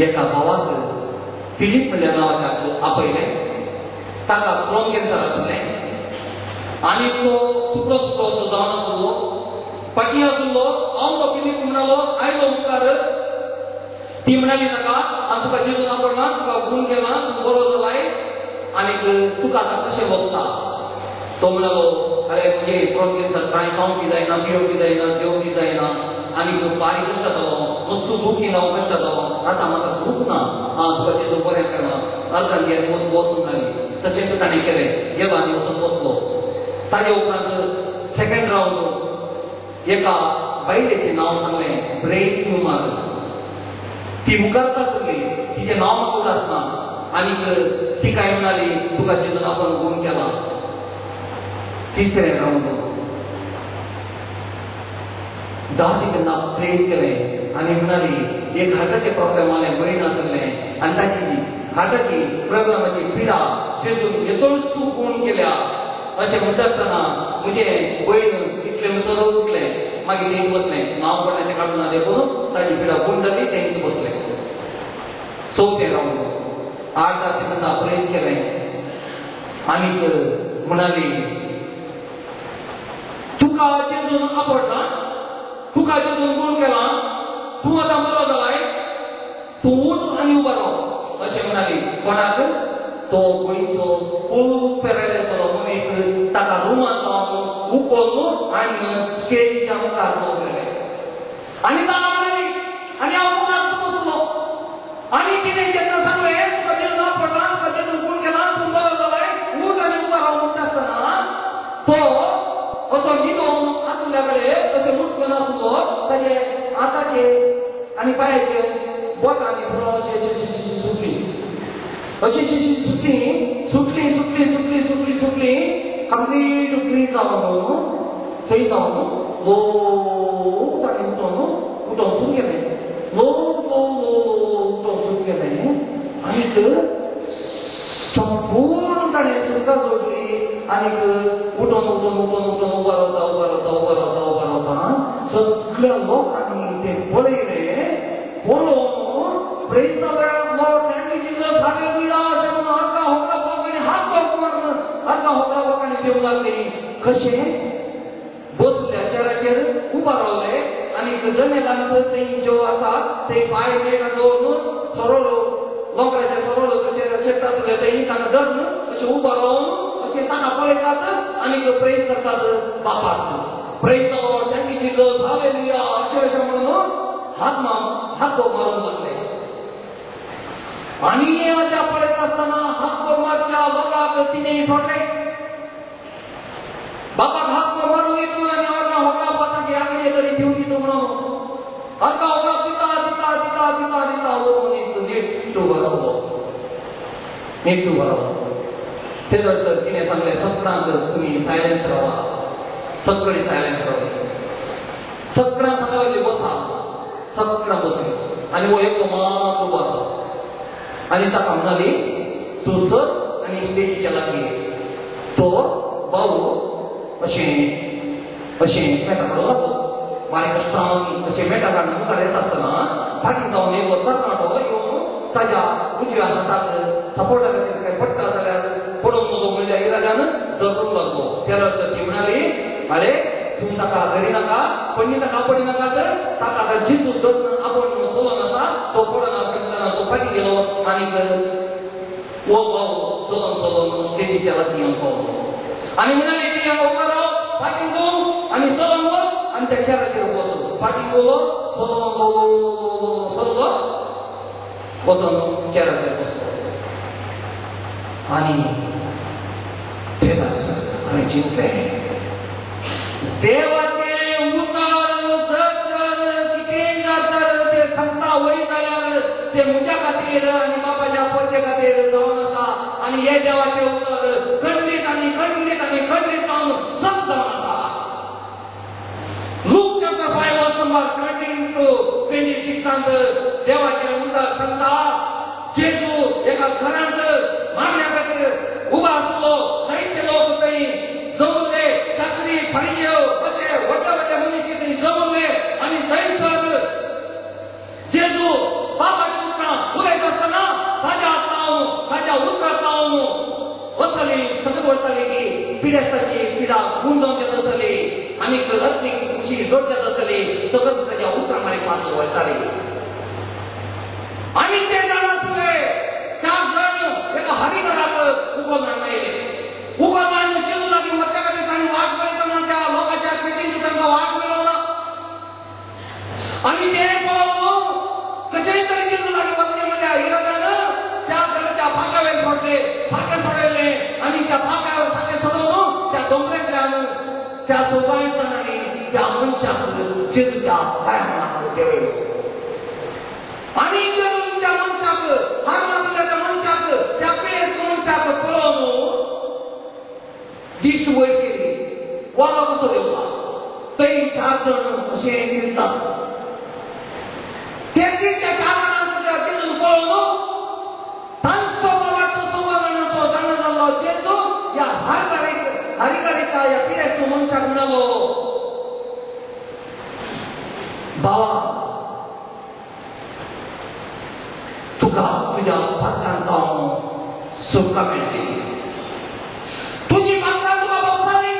एका भावाक फिलीप म्हणल्या नांवाच्या आपयलें. ताका थ्रोन कॅन्सर आशिल्लें आनी तो सुकलो सुकलो असो जावन आसलो, फाटीं आसलो. हांव तो फिलीप म्हणालो आयलो मुखार. ती म्हणाली ताका, हांव तुका जेजून आपडला, तुका गूण केला, तूं बरो जालाय आनी तुका आतां कशें भोगता? तो म्हणालो, अरे म्हजे थ्रोन कॅन्सर कांय खावंक बी जायना, पिवंक बी जायना, जेवंक बी जायना आनी बारीक कश्ट जातालो, मस्त दुखी हांव कश्ट जातालो. आतां म्हाका दूख ना, हांव तुका जेजू बरें केलां. अर्दान गेले वचून वचून जाली. तशेंच ताणें केलें, गेलो आनी वचून बसलो. ताजे उपरांत सेकंड रावंड एका बायलेचें नांव सांगलें, ब्रेन ट्युमर. ती मुखार आसली, तिचें नांव म्हाका आसना आनी ती काय म्हणाली, तुका जेजून आपण गूण केला. तिसरें रावंड 10 सेकंदां प्रेस केलें आनी म्हणाली, एक हार्टाचें प्रॉब्लेम आलें, बरी नासलें आनी ताची हार्टाची प्रॉब्लेमाची पिडा जेजून येतोच तूं गूण केल्या अशें म्हणटा आसतना म्हजें बयण इतलें म्हणसर उठलें. मागीर तें बसलें, नांव कोणाचें काडूं ना देखून ताजी पिडा गूण जाली, तें बसलें. चवथें रावंड 8-10 सेकंदां प्रेस केलें आनीक म्हणाली, तुका जेजून आपडला, तुका जेजून गूण केला, तूं आतां बरो जालाय, तूं उठ आनी उबो राव अशें म्हणाली. कोणाक? तो गोंयचो खूब पेरायलेसो मनीस ताका रुमांत जावन उखलून आनी स्टेजीच्या मुखार दवरलें आनी ताका म्हणाली, आनी हांव मुखार बसलो आनी तिणें जेन्ना सांगलें, तुका जेजून आपडला, तुका जेजून गूण केला, तूं बरो जालाय, उठ आनी उबो राव म्हणटा आसतना तो असो न्हिदोन आसल्या कडेन अशें उठलो नासलो, ताजे हाताचे आनी पांयाचे बोटांनी पुरो अशें सुटली, अशी सुटली सुटली सुटली सुटली सुटली सुटली कंप्लीट फ्री जावन थंय जावन लोक ताणें उठोवन उठोवन सुरू केलें. लोक लोक उठोवन सुरू केलें आनीक संपूर्ण ताणें सुरका जोडली आनीक उठोवन उठोवन उठोवन उठोवन उबो रावता उबो रावता उबो रावता उबो रावता सगळ्या लोकांनी तें पळयलें. पळोवन praise the Lord, thank you Jesus, hallelujah अशें म्हणून हाका होगडा बोकांनी हात मारून हाका होगडा बोकांनी दिवंक लागली. कशें बसल्या चेराचेर उबा रावले आनी जनेलान ते ज्यो आसा ते पांय मेळटा दवरून सरळ लोकराचे सरळ कशें शेतात ते ताका धरून अशें उबा रावन अशें ताका पळयतात आनी प्रेज करतात बापाक. Praise the Lord, thank you Jesus, hallelujah अशें अशें म्हणून हात हात मारूंक लागले. आनी त्या पळयत आसतना हात मारच्या लोकांक तिणें सोडलें. बापाक हात मारून येतो आनी अर्दा होगडा पाताक ह्या कडेन तरी दिवं दिता म्हणून अर्दा होगडा दिता दिता दिता दिता दिता हो मनीस नेट्टू बरवलो, नेट्टू बरवलो. ते नंतर तिणें सांगलें, सगळ्यांक तुमी सायलन्स रावा, सगळीं सायलन्स रावली. सगळ्यांक सांगला लागली बसा, सगळ्यां बसली आनी हो एक मात उबो आसा आनी ताका म्हणाली, तूं सर आनी स्टेजीच्या लागीं. तो भाऊ अशें अशें मेटा कडो लागलो. बारीक कश्टान अशें मेटा काडून मुखार येता आसतना फाटीं जावन एक तरणाटो येवन ताज्या उजव्या हाताक सपोर्टा खातीर काय पडटा जाल्यार पडूंक नको म्हणल्या इराद्यान धरूंक लागलो. त्या नंतर ती म्हणाली, अरे तूं ताका धरी नाका, पडणी नाका, पडी नाका, तर ताका आतां जितू धरून आपण चलोन आसा, तो पडना अशें तो फाटीं गेलो आनी हो भाव चलोन चलोन स्टेजीच्या लागीं येवन पावलो आनी म्हणाली, ती हांगा उबो राव, फाटीं वच आनी चलोन वच आनी त्या चेराचेर बसलो. फाटीं गेलो, चलोन सरलो. वचून चेराचेर बसलो आनी तेदास हांवें चिंतलें देवाचें उतर जर तर कितेंय जाता तें सांगता वय जाल्यार तें म्हज्या खातीर आनी बापाच्या परते खातीर जावन आसा आनी हें देवाचें उतर खंडीत आनी खंडीत आनी खंडीत जावन सत जावन आसा. Luke chapter 5 verse number 17 to 26 देवाचें उतर सांगता जेजू एका घरांत मागण्या खातीर उबो आसलो. जायते लोक थंय जमले, शास्त्री फारिजेव अशे व्हडले व्हडले मनीस थंय जमले आनी थंयसर जेजू बापाची उतरां उलयत आसतना ताज्या जावन ताज्या उतरां जावन वतली सगळें वताली की पिडेस्ताची पिडा गूण जावन येत आसली आनी रत्नी खुशी जोडत आसली सगळं ताज्या उतरां मारी पास वताली. आनी ते जाण आसले चार जाण एका हरिघराक उगोवन आयले. उगोवन हाडून जेजू लागीं वचच्या खातीर तांणी वाट पळयतना त्या लोकांच्या पेटीन तांकां वाट मेळना आनी ते पळोवन कशेंय तरी जेजू लागीं वचचें म्हणल्यार इरादान त्या घराच्या फांक्यावेर सोडले, फांके सोडयले आनी त्या फांक्यावर फांके सोडोवन त्या दोंगरेंतल्यान त्या सोबायतान आनी त्या मनशाक जेजूच्या पांयांक देंवयलो. आनी जेजून त्या मनशाक हार मारिल्ल्या त्या मनशाक त्या पिळेस्त मनशाक पळोवन दीस वयर केली. वारो कसो देंवला थंय चार जाण अशें दिसतात. ते त्या चार जाणांक जेजून पळोवन तांचो वाटो सोबायणाचो जाणा जाल्लो जेजू ह्या हरिकारीच्या ह्या पिळेस्त मनशाक म्हणलो, बाबा तुका तुज्या पात्रांत जावन सुटका मेळटली, तुजी पात्रां तुका भोगताली.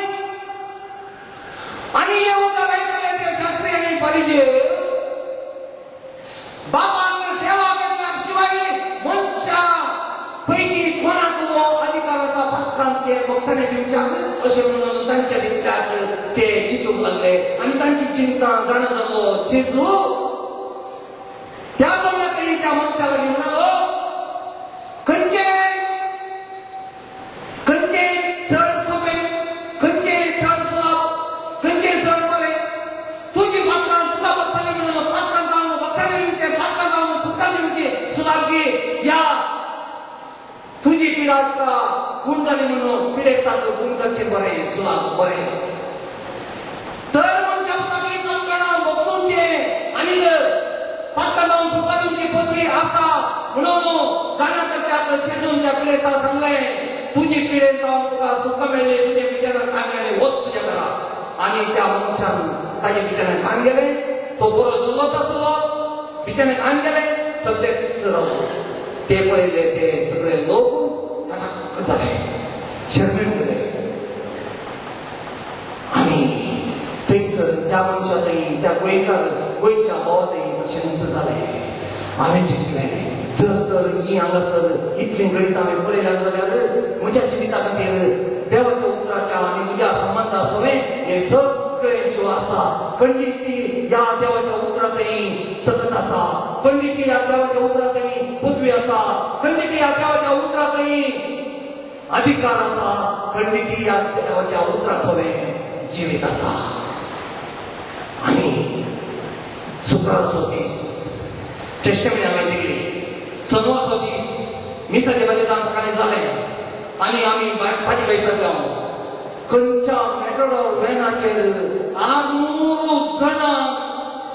आनी हे उतर आयकले ते शास्त्री आनी फारिजेव बापान सेवा केल्या शिवाय मनशा पयलीं कोणाक हो अधिकार आसा पात्रांचे भोगसणे दिवच्याक अशें म्हणून तांच्या दिसल्याक ते चिंतूंक लागले आनी तांची चिंता जाणा जालो जेजू त्या जाणां त्या मनशाक म्हणलो, खंयचे खंयचे चड सोंपें, खंयचे चड सुलाप, खंयचे चड बरें, तुजी पात्रां तुका बसतली म्हणून पात्रां जावन भोगसणे दिवचें, पात्रां जावन सुटका दिवची सुलाप घे, या तुजी पिडा तुका गूण जाली म्हणून पिडेस्ताक गूण करचें बरें, सुलाप बरें. तर मनशा पुताक भोगसुचें आनी पात्रां जावन सुटका दिवची पदवी आसा म्हणून जाणा करच्याक जेजून त्या पिडेस्ताक सांगलें, तुजी पिडेन जावन तुका सुटका मेळ्ळी, तुजे बिचारान खान गेलें, वच तुज्या घरा. आनी त्या मनशान ताजे बिचारान खान गेलें, तो बरो चल्लोच आसलो, बिचारान खान गेलें, सगळेच रावलो. ते पळयले ते सगळे लोक चकाक जाले, शर्मेंत जाले. आनी थंयसर त्या मनशा थंय त्या गोंयकार गोंयच्या भावा थंय तशेंच जालें. हांवें चिंतलें जर तर ही हांगासर इतलीं गणितां हांवें पळयल्यार जाल्यार म्हज्या जिविता खातीर देवाच्या उतराच्या आनी म्हज्या संबंदा सवें हें सगळें जीव आसा. खंडीत ह्या देवाच्या उतरांतय सकत आसा, खंडीत ह्या देवाच्या उतरांतय पृथ्वी आसा, खंडीत ह्या देवाच्या उतरांतय अधिकार आसा, खंडीत ह्या देवाच्या उतरा सवें जिवीत आसा. आनी शुक्रारचो दीस टेस्टमेंट हांवें दिली, सोनवारचो दीस मिसाचे बाजेतान सकाळीं जालें आनी आमी फाटीं वयताले. खंयच्या मेट्रो व्हॅनाचेर 600 जाणां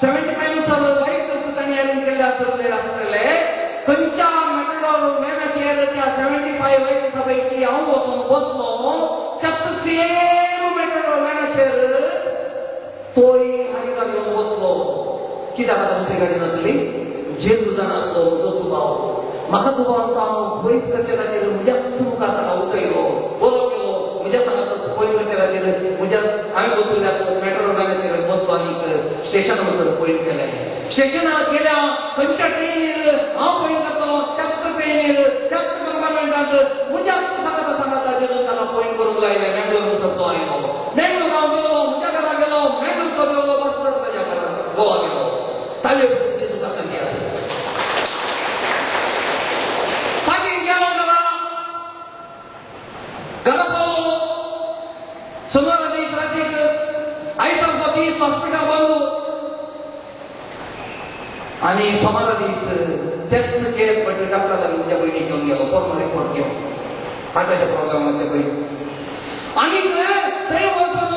75 सर वायट तांणी अरेंज केल्ले आसतले आसतले. खंयच्या मेट्रो व्हॅनाचेर त्या 75 वयता पैकी हांव वचून बसलो त्याच सेम मेट्रो व्हॅनाचेर तोय हारिका घेवन बसलो. कित्याक आतां दुसरी गाडी नासली. जेजू जाणा आसलो म्हजो दुबाव, म्हाका दुबाव हांव पयस करचे खातीर म्हज्या मुखार ताका उठयलो, बरो केलो, म्हज्या सांगात पयस करचे खातीर म्हज्या हांवें बसल्या मेट्रो व्हॅनाचेर बसलो आनी स्टेशना वचून पयस केलें. स्टेशनार गेल्या खंयच्या ट्रेनीर हांव पयस जातलो त्याच ट्रेनीर त्याच कंपार्टमेंटांत म्हज्या सांगाता सांगाता जेजून ताका पॉयंट करूंक लायलें. मेंगलोर सरचो आयलो, मेंगलोर हांव गेलो, म्हज्या घरा गेलो, मेंगलोरचो गेलो, बस ताज्या घरा गोवा गेलो. ताजे जेजू ताका. आनी सोमारा दीस तेच केस पडले डॉक्टरान म्हज्या भयणीक घेवन गेलो पोरनो रिपोर्ट घेवन हार्टाच्या प्रॉब्लेमाचे पयलीं. आनी थंय वचून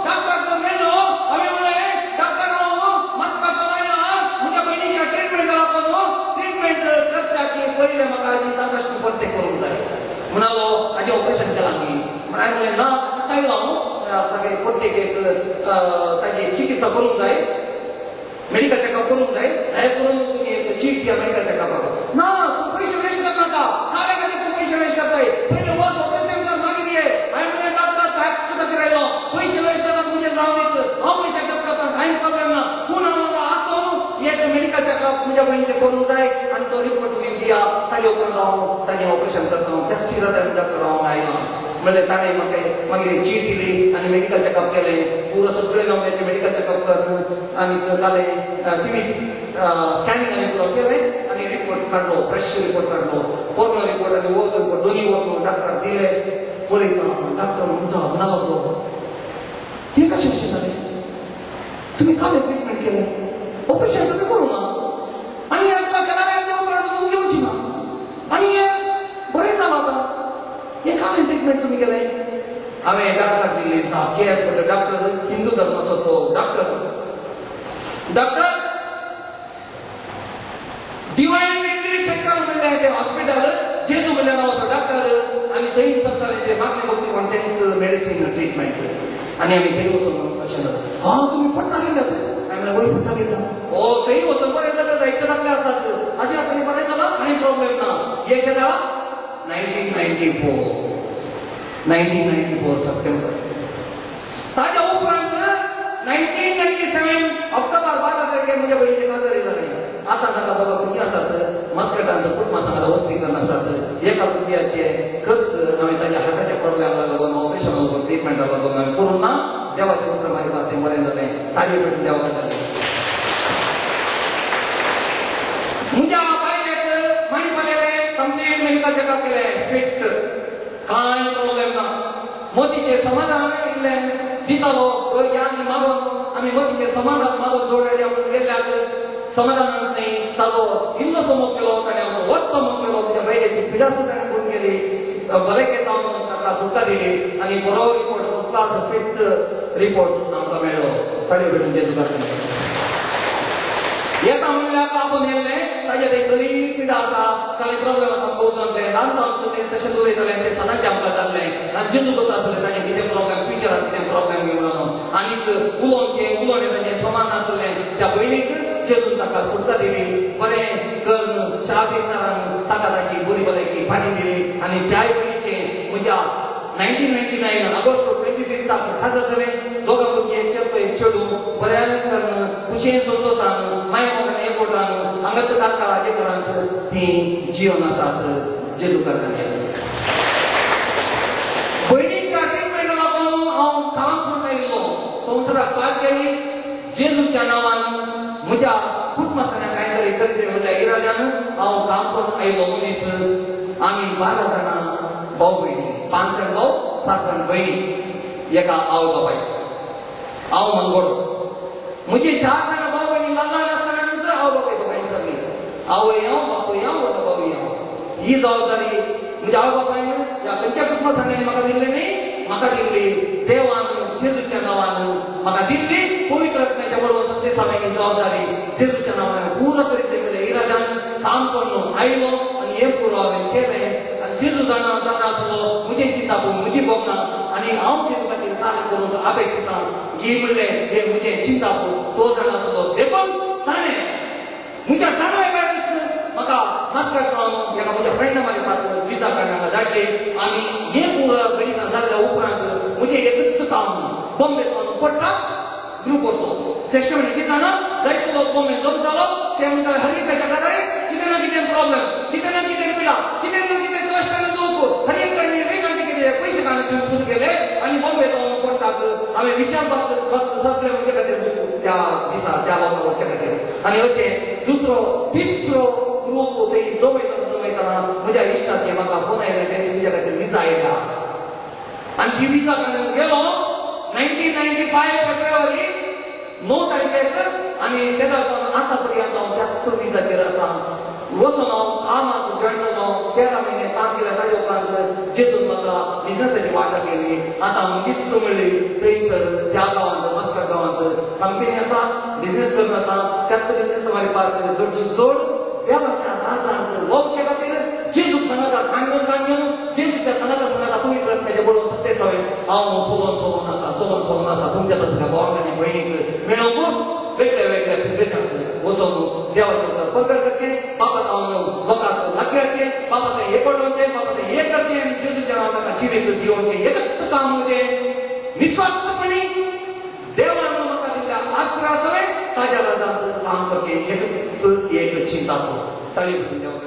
डॉक्टराक मेळ्ळो. हांवें म्हणलें डॉक्टर हांव मस्काचो आयला, म्हज्या भयणीच्या ट्रिटमेंट जाता न्हू, ट्रिटमेंट करच्याकी पयलें म्हाका हाजी तपासणी परतें करूंक जाय. म्हणालो हाजें ऑपरेशन केलां न्ही. म्हण हांवें म्हणलें ना आतां आयलो हांव, ताका परतेक एक ताजी चिकित्सा करूंक जाय, मेडिकल चेकअप करूंक जाय, हे करून तुमी एक चीट दिया मेडिकल चेकअपाक. ना तूं पयशे वेस्ट करनाका, काल्या खातीर तूं पयशे वेस्ट करताय, पयलें वच ऑपरेशन कर मागीर ये. हांवें म्हणलें डॉक्टर साहेब तुका आयलो, पयशे वेस्ट जाता तुजें जावं दीत, हांव पयशे खर्च करता कांय प्रॉब्लेम ना, पूण हांव आसूं एक मेडिकल चेकअप म्हज्या भयणीचें करूंक जाय आनी तो रिपोर्ट तुमी दिया, ताजे उपरांत हांव ताजें ऑपरेशन करता. त्याच इराद्यान डॉक्टर हांव आयलो. म्हणलें ताणें म्हाका मागीर चीट दिली आनी मेडिकल चेकअप केलें, पुरो सगळें नमुन्याचें मेडिकल चेकअप करून आनी जालें टिवी स्कॅनिंग आनी पुरो केलें आनी रिपोर्ट काडलो, फ्रेश रिपोर्ट काडलो, पोरनो रिपोर्ट आनी वोल्ड रिपोर्ट दोनी व्हरून डॉक्टराक दिले. पळयता डॉक्टर म्हणटा म्हणा लागलो हें कशें कशें जालें, तुमी काल ट्रिटमेंट केलें, ऑपरेशन तुमी करूं ना आनी आतां केल्यार उपरांत येवची ना आनी हें बरें जालां आतां, हें काल ट्रिटमेंट तुमी केलें. हांवें डॉक्टराक दिल्ली जाप कित्याक म्हणटा डॉक्टर हिंदू धर्माचो तो doctor, doctor divine victory centre म्हणलें तें हॉस्पिटल, जेजू म्हणल्या नांवाचो डॉक्टर आनी थंय करताले ते मागणी भक्ती कोण तेंच मेडिसीन ट्रिटमेंट. आनी आमी थंय वचून अशें जालें, हां तुमी पडटा गेल्यात. हांवें म्हणलें वय पडटा गेल्या, ओ थंय वचून बरें जाता, जायते दाखले आसात, हाजे आतां बरें जालां, कांय प्रॉब्लेम ना. हें केदां 1994 सप्टेंबर. ताज्या उपरांत 1997 ऑक्टोबर 12 तारखेर म्हज्या भयणीचें काजारी जालें. आतां ताका दोगां भुरगीं आसात, मस्कटांत कुटुंबा सांगता वस्तीकरण आसात. एका भुरग्याचे खर्च हांवें ताज्या हाताच्या प्रॉब्लेमाक लागून ऑपरेशनाक लागून ट्रिटमेंटाक लागून हांवें करूंक ना. देवाचें उतर मागीर तें बरें जालें, ताजे पेटून देवाक जालें. म्हज्या बायलेक माणपालेलें कंप्लीट मेडिकल चेकअप केलें, फिट, कांय प्रॉब्लेम ना. मोतीचें समाधान इल्लें दितालो आनी मागून आमी मोतीचें समाधान मागून जोडल्या म्हणून गेल्ल्याक समाधान न्ही ताजो इल्लो मोग केलो ताणें, वचचो मोग केलो, म्हज्या बायलेची पिडा सुद्दां ताणें करून गेली, बरें जावन ताका सुटका दिली आनी बरो report first class fit report आमकां मेळ्ळो. ताजे भेटून जेजू येता म्हणल्यार आपूण येयलें ताजें थंय तरी पिडा आसा, कांय प्रॉब्लेम आसा पळोवंक ल्हान जावन तें तशें उलयतालें, तें सदांचें आमकां जाल्लें. आनी जेजू करता आसलें ताजें कितें प्रॉब्लेम फ्युचराक कितें प्रॉब्लेम म्हणून आनीक उलोवचें उलोवणें ताजें समान नासलें. त्या भयणीक जेजून ताका सुटका दिली, बरें करून 4 दिसांक ताका ताची बरी भलायकी फाटी दिली. आनी त्याय भयणीचें म्हज्या 1999 ऑगस्ट 25 खाजर जालें. दोगां भुरगीं एक चेडो एक चेडूं बऱ्या करून खुशयेन संतोशान माय मोगान एकवटान हांगाच ताका हाजे घरांत तीं जिवन आसात जेजू कारखान्यार. भयणीच्या ट्रिटमेंटा लागून हांव काम करून आयिल्लो, संवसाराक पार केली जेजूच्या नांवान म्हज्या कुटुंबासांनी कांय तरी करचें म्हज्या इराद्यान हांव काम करून आयिल्लो मनीस. आमी 12 जाणां भाव भयणी, 5 जाण भाव 7 जाण भयणी, एका आवय बापाय. हांव मनगोडो, म्हजी 4 जाणां भाव भयणी ल्हान आसतना आवय बापाय कांय सगळीं, आवय हांव, बापूय हांव, व्हडलो भावूय हांव. ही जबाबदारी म्हज्या आवय बापायन ह्या खंयच्या कुटुंबासांनी म्हाका दिल्ली न्ही, म्हाका दिल्ली देवान जेजूच्या नांवान म्हाका दिल्ली पवित्र आत्म्याच्या बरोबर संदेशान ही जबाबदारी जेजूच्या नांवान पुरो करीत म्हळ्यार इराद्यान काम करून आयलो आनी हें पुरो हांवें केलें. आनी जेजू जाणा जाणा आसलो म्हजें चिंताप म्हजी भोगना आनी हांव जेजू खातीर कार्य करूंक अपेक्षिता की म्हणलें हें म्हजें चिंताप तो जाणा आसलो. देखून ताणें म्हज्या जाणवाय म्हाका मस्कट रावन एका म्हज्या फ्रेंडा मागीर विजा काडून धाडली. आनी हें पुरो गणितां जाल्ल्या उपरांत म्हजें एकूच काम बॉम्बे सावन पडटा ग्रुप वचो टेस्टमेंट दितना जायतो लोक बॉम्बे जमतालो. ते म्हणटाले हर एकाच्या घराय कितें ना कितें प्रॉब्लेम, कितें ना कितें पिडा, कितें ना कितें कश्टान लोक हर एक कडेन वेगळे कितें पयशे काडून सुरू केले आनी बॉम्बे सावन पडटात. हांवें विशाल बस सगळें म्हजे खातीर त्या दिसा त्या लोकां वचचे खातीर. आनी अशें दुसरो तिसरो ग्रुप थंय जमयतना जमयतना म्हज्या इश्टाचे म्हाका फोन आयले, तेणी तुज्या खातीर विजा आयल्या. आनी ती विजा काडून गेलो 1995 फेब्रुवारी 9 तारखेक आनी तेन्ना आतां पर्यंत हांव त्याच विजाचेर आसा. वचून हांव कामाक जॉयन जालो. 13 म्हयने काम केलें. ताजे उपरांत जेजून म्हाका बिजनसाची वाट दाखयली. आतां हांव दिस्त म्हणली थंयसर त्या गांवांत मस्कर गांवांत कंपनी आसा, बिजनेस करून आसा. त्याच बिजनेस वाडपाक जोड देवाच्या राजांत वचचे खातीर जेजू सांगाता सांगून सांगून जेजूच्या सांगाता सांगाता पवित्र आत्म्याचें बरोवन सत्तेच हांव सोबोन सोबोन आसा, सोबोन सोबोन आसा. तुमच्या तसल्या भावांक आनी भयणीक मेळोवंक वेगळ्या वेगळ्या प्रदेशांत वचून देवाचें उतर पत्र करचें, बाबा हांव लोकांक लागीं हाडचें, बाबा थंय हे पडोवचें, बाबा थंय हे करचें आनी जेजूच्या नांवान ताका जिवीत जिवोवचें. एकच काम म्हजें निस्वार्थपणी देवान म्हाका दिल्ल्या आसरा सवें ताज्या राजांत काम करचें. एकच एक चिंता ताळी देवाक.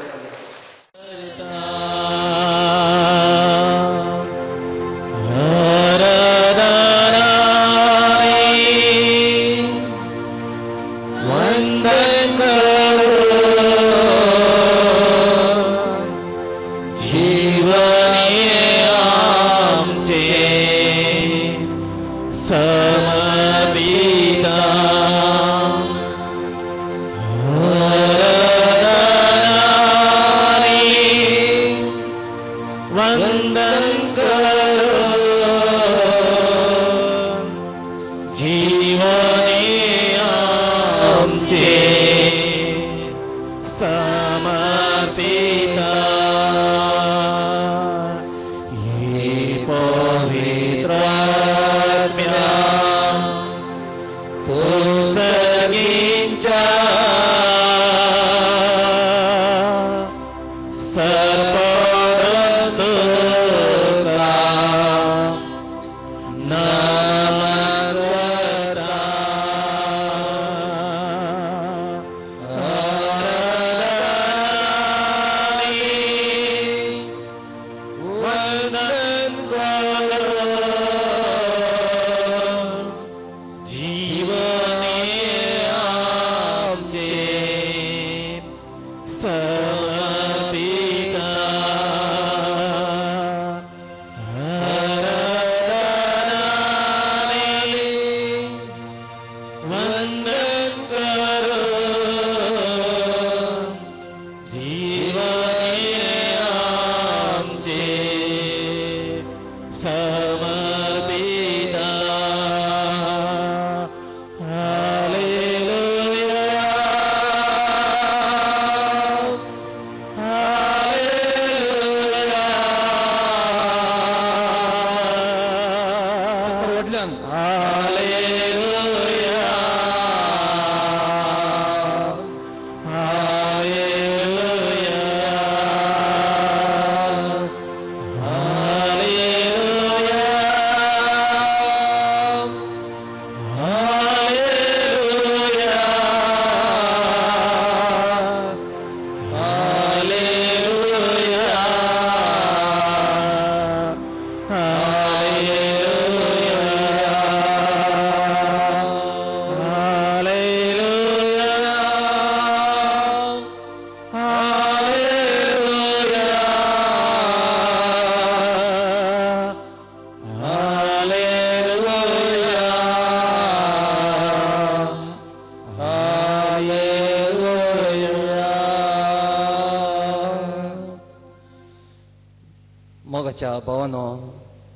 भावानो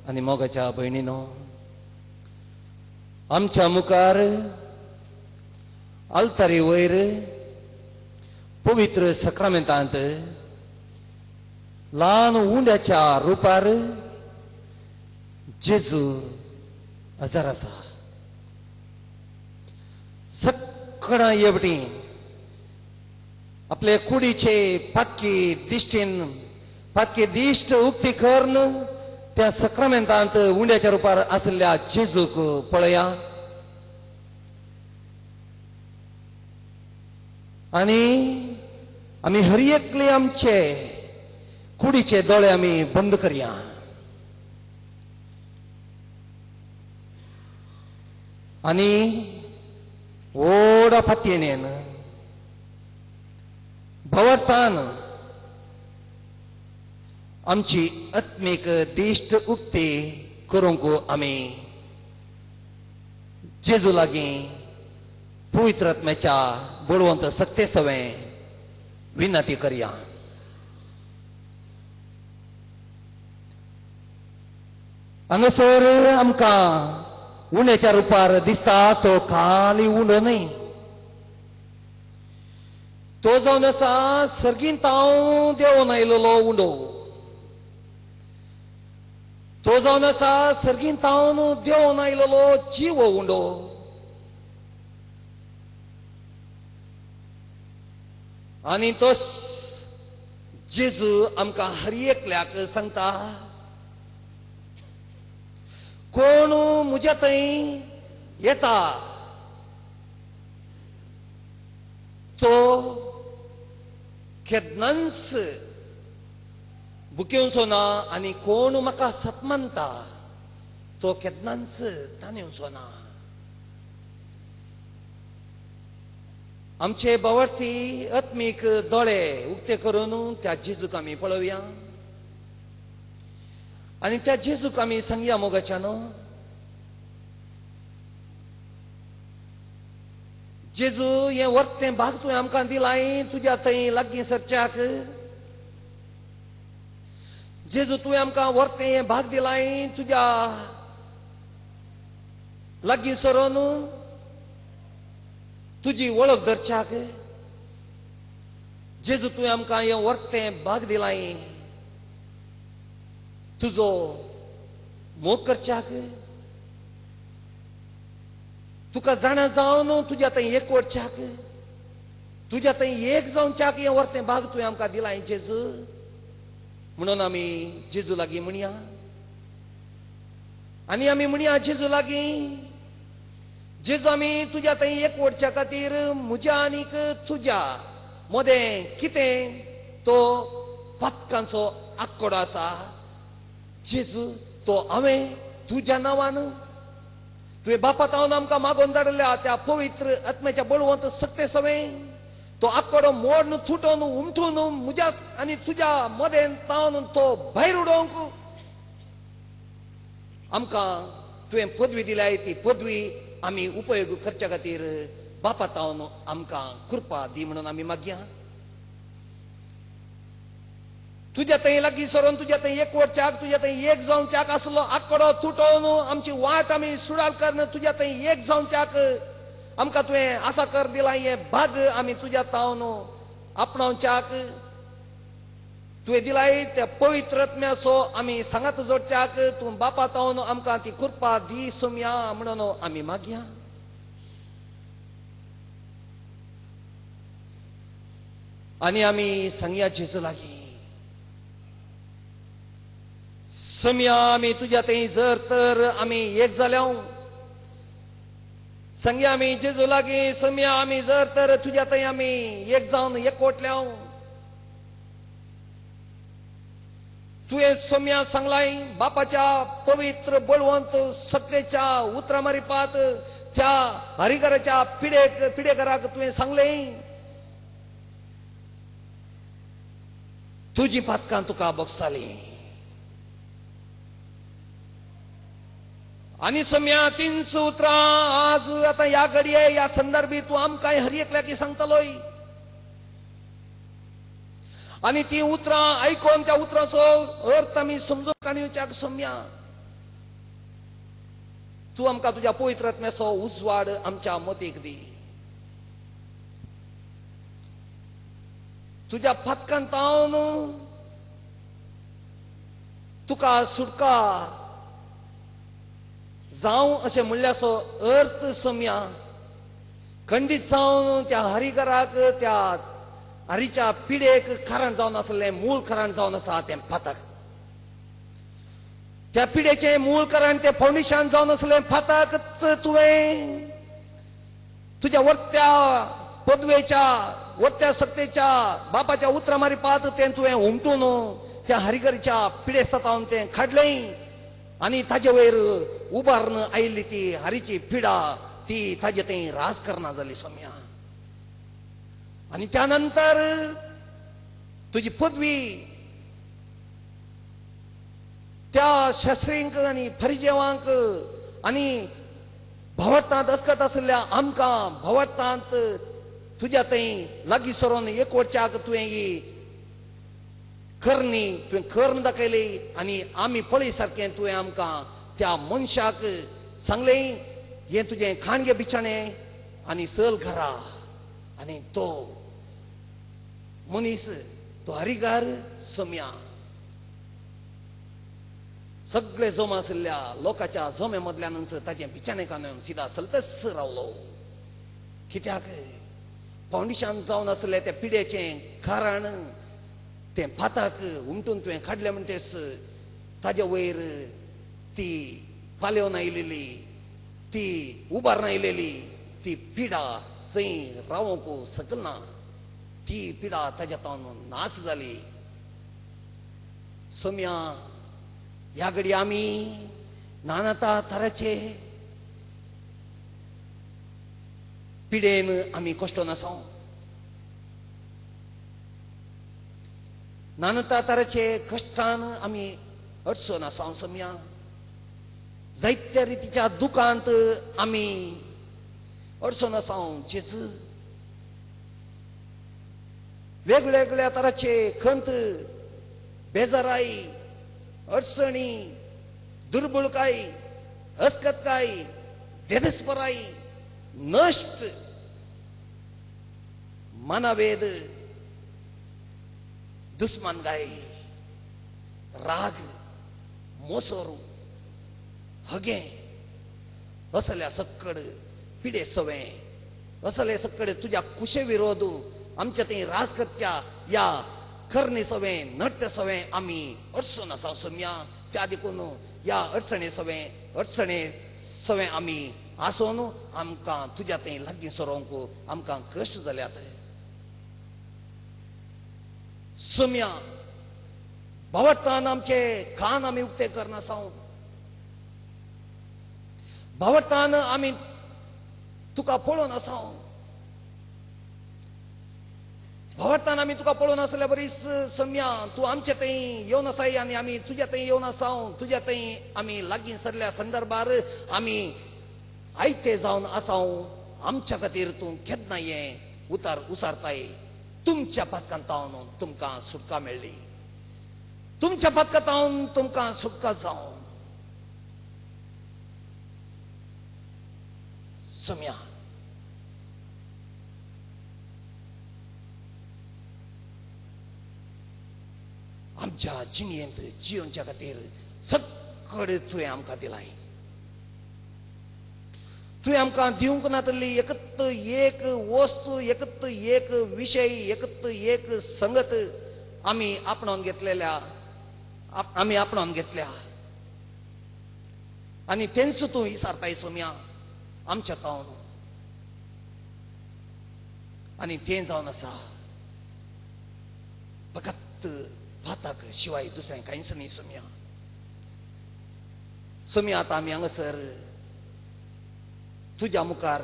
आनी मोगाच्या भयणीनो, आमच्या मुखार आल्तारी वयर पवित्र सक्रामेंतांत ल्हान उंड्याच्या रुपार जेजू हजर आसा. सगळ्या येवटी आपले कुडीचे पातकी दिश्टीन पातकी दिश्ट उक्ती करून त्या सक्रामेंतांत उंड्याच्या रुपार आशिल्ल्या जेजूक पळया आनी आमी हर एकले आमचे कुडीचे दोळे आमी बंद करया. आनी व्हड फातयेन भवर्थान आमची आत्मीक दिश्ट उक्ती करूंक आमी जेजू लागीं पवित्र आत्म्याच्या बळवंत सक्ते सवें विनंती करया. हांगासर आमकां उण्याच्या रुपार दिसता तो खाली उंडो न्हय, तो जावन आसा सर्गींत हांव देंवोन आयलेलो उंडो. तो जावन आसा सर्गींत हांव देंवोन आयलेलो जिवो उंडो. आनी तो जेजू आमकां हर एकल्याक सांगता, कोण म्हज्या थंय येता तो केन्नाच भुकेवचो ना आनी कोण म्हाका सत मानता तो केन्नाच ताणेवचो ना. आमचे बावडती आत्मीक दोळे उक्ते करून त्या जेजूक आमी पळोवया आनी त्या जेजूक आमी सांगया मोगाच्यान, जेजू हें वर्तें भाग तुवें आमकां दिलाय तुज्या थंय लागीं सरच्याक. जेजू तुवें आमकां वर्तें हें भाग दिलाय तुज्या लागीं सरोन तुजी वळख धरच्याक. जेजू तुवें आमकां हें वर्तें भाग दिलाय तुजो मोग करच्याक. तुका जाणा जावन तुज्या थंय एकवटच्याक, तुज्या थंय एक जावच्याक हें वर्तें भाग तुवें आमकां दिलाय जेजू. म्हणून आमी जेजू लागीं म्हणया आनी आमी म्हणया जेजू लागीं, जेजू आमी तुज्या थंय एकवटच्या खातीर म्हज्या आनीक तुज्या मदें कितें तो पातकांचो आक्कोडो आसा जेजू, तो हांवें तुज्या नांवान तुवें बापा तावन आमकां मागोवन धाडल्या त्या पवित्र आत्म्याच्या बळवंत सक्ते सवें तो आक्कोडो मोडून तुटोवन उमटून म्हज्या आनी तुज्या मदें तावन तो भायर उडोवंक आमकां तुवें पदवी दिल्या. ती पदवी आमी उपयोग करच्या खातीर बापा तावन आमकां कृपा दी म्हणून आमी मागया. तुज्या थंय लागीं सरोन तुज्या थंय एकवटच्याक, तुज्या थंय एक जावच्याक आसलो आक्कोडो तुटोवन आमची वाट आमी सुडाल करून तुज्या थंय एक जावच्याक आमकां तुवें आसा कर दिला हें भाग आमी तुज्या तावन आपणावच्याक तुवें दिलाय त्या पवित्र आत्म्याचो आमी सांगात जोडच्याक तूं बापा तावन आमकां ती कृपा दी सोमया म्हणून आमी मागया. आनी आमी सांगया जेजू लागीं, सोमया आमी तुज्या थंय जर तर आमी एक जाल्या. सांगया आमी जेजू लागीं, सोमया आमी जर तर तुज्या थंय आमी एक जावन एकवटल्या. तुवें सोमया सांगलाय बापाच्या पवित्र बळवंत सत्तेच्या उतरां मारिपात त्या हरिघराच्या पिडेघराक तुवें सांगलें तुजी पातकां तुका बोगसाली. आनी सोमया तीनशे उतरां आज आतां ह्या घडये ह्या संदर्भी तूं आमकां हर एकल्याक सांगतलोय आनी ती उतरां आयकोन त्या उतरांचो अर्थ आमी समजून काडूच्याक सोमया तूं आमकां तुज्या पवित्र आत्म्याचो उजवाड आमच्या मतीक दी. तुज्या फातकान तावन तुका सुटका जावं अशें म्हणल्याचो अर्थ सोमया खंडीत जावन त्या हरिघराक त्या हरीच्या पिडेक कारण जावन आसलें मूळ कारण जावन आसा तें फातक. त्या पिडेचें मूळ कारण तें फावंडेशन जावन आसलें फातक तुवें तुज्या वर्त्या पदवेच्या वर्त्या सत्तेच्या बापाच्या उतरां मारिपात तें तुवें हुमटून त्या हरिघरीच्या पिडे सतावन तें काडलें आनी ताजे वयर उबारून आयिल्ली ती हरीची पिडा ती ताजे थंय राज करना जाली सोमया. आनी त्या नंतर तुजी पदवी त्या शास्त्रींक आनी फरिजेवांक आनी भावार्थांत अस्कत आशिल्ल्या आमकां भावार्थांत तुज्या थंय लागीं सरोन एकवटच्याक तुवें ही करणी तुवें कर्ण दाखयली आनी आमी पळय सारकें तुवें आमकां त्या मनशाक सांगलें हें तुजें खाणगे बिछाणें आनी चल घरा. आनी तो मनीस तो हरिगार सम्या सगळे जमा आशिल्ल्या लोकांच्या जमे मदल्यानच ताचें बिछाणें काडून सिदा चलतच रावलो. कित्याक फावंडेशन जावन आसलें त्या पिड्याचें कारण तें फाताक उमटून तुवें काडलें म्हणटेच ताजे वयर ती पालेवन आयलेली ती उबारून आयलेली ती पिडा थंय रावंक शकना. ती पिडा ताज्या तावन नाश जाली. सोम्या ह्या घडी आमी नानाता तराचे पिडेन आमी कश्टोन आसा. नानाता तराचे कश्टान आमी अडचण आसा. सोम्या जायत्या रितीच्या दुकांत आमी अडचण आसा. जेजू वेगवेगळ्या तराचे खंत बेजाराय अडचणी दुर्बळकाय अस्कतकाय देदस्पराय नश्ट मानवेद दुस्मानगाय राग मोसोर हगे असल्या सक्कड पिडे सवें असले सक्कड तुज्या कुशे विरोध आमच्या थंय राज करच्या ह्या करणे सवें नट्य सवें आमी अडचण आसा. सोम्या त्या देखून ह्या अडचणे सवें अडचणे सवें आमी आसून आमकां तुज्या थंय लागीं सरोंक आमकां कश्ट जाल्यात. सोम्या भावार्थान आमचे कान आमी उक्ते करनासा. भावार्थान आमी तुका पळोवन आसा. भावार्थान आमी तुका पळोवन आसल्या बरीच सम्या तूं आमचे थंय येवन आसाय आनी आमी तुज्या थंय येवन आसा. तुज्या थंय आमी लागीं सरल्या संदर्भार आमी आयते जावन आसा. आमच्या खातीर तूं केन्ना हें उतार उसारताय. तुमच्या पातकांतावन तुमकां सुटका मेळ्ळी. तुमच्या पातकांतावन तुमकां सुटका जावन सम्या आमच्या जिणेंत जियोवच्या खातीर सगळे तुवें आमकां दिलाय. तुवें आमकां दिवंक नातली एकत एक वस्तू एकत एक विशय एकत एक संगत आमी आपणावन घेतलेल्या आमी आपणावन घेतल्या आनी तेंच तूं विसारताय सोम्या आमच्या तावन. आनी तें जावन आसा फकत भाताक शिवाय दुसरें कांयच न्ही. सोम्या सोम्या आतां आमी हांगासर तुज्या मुखार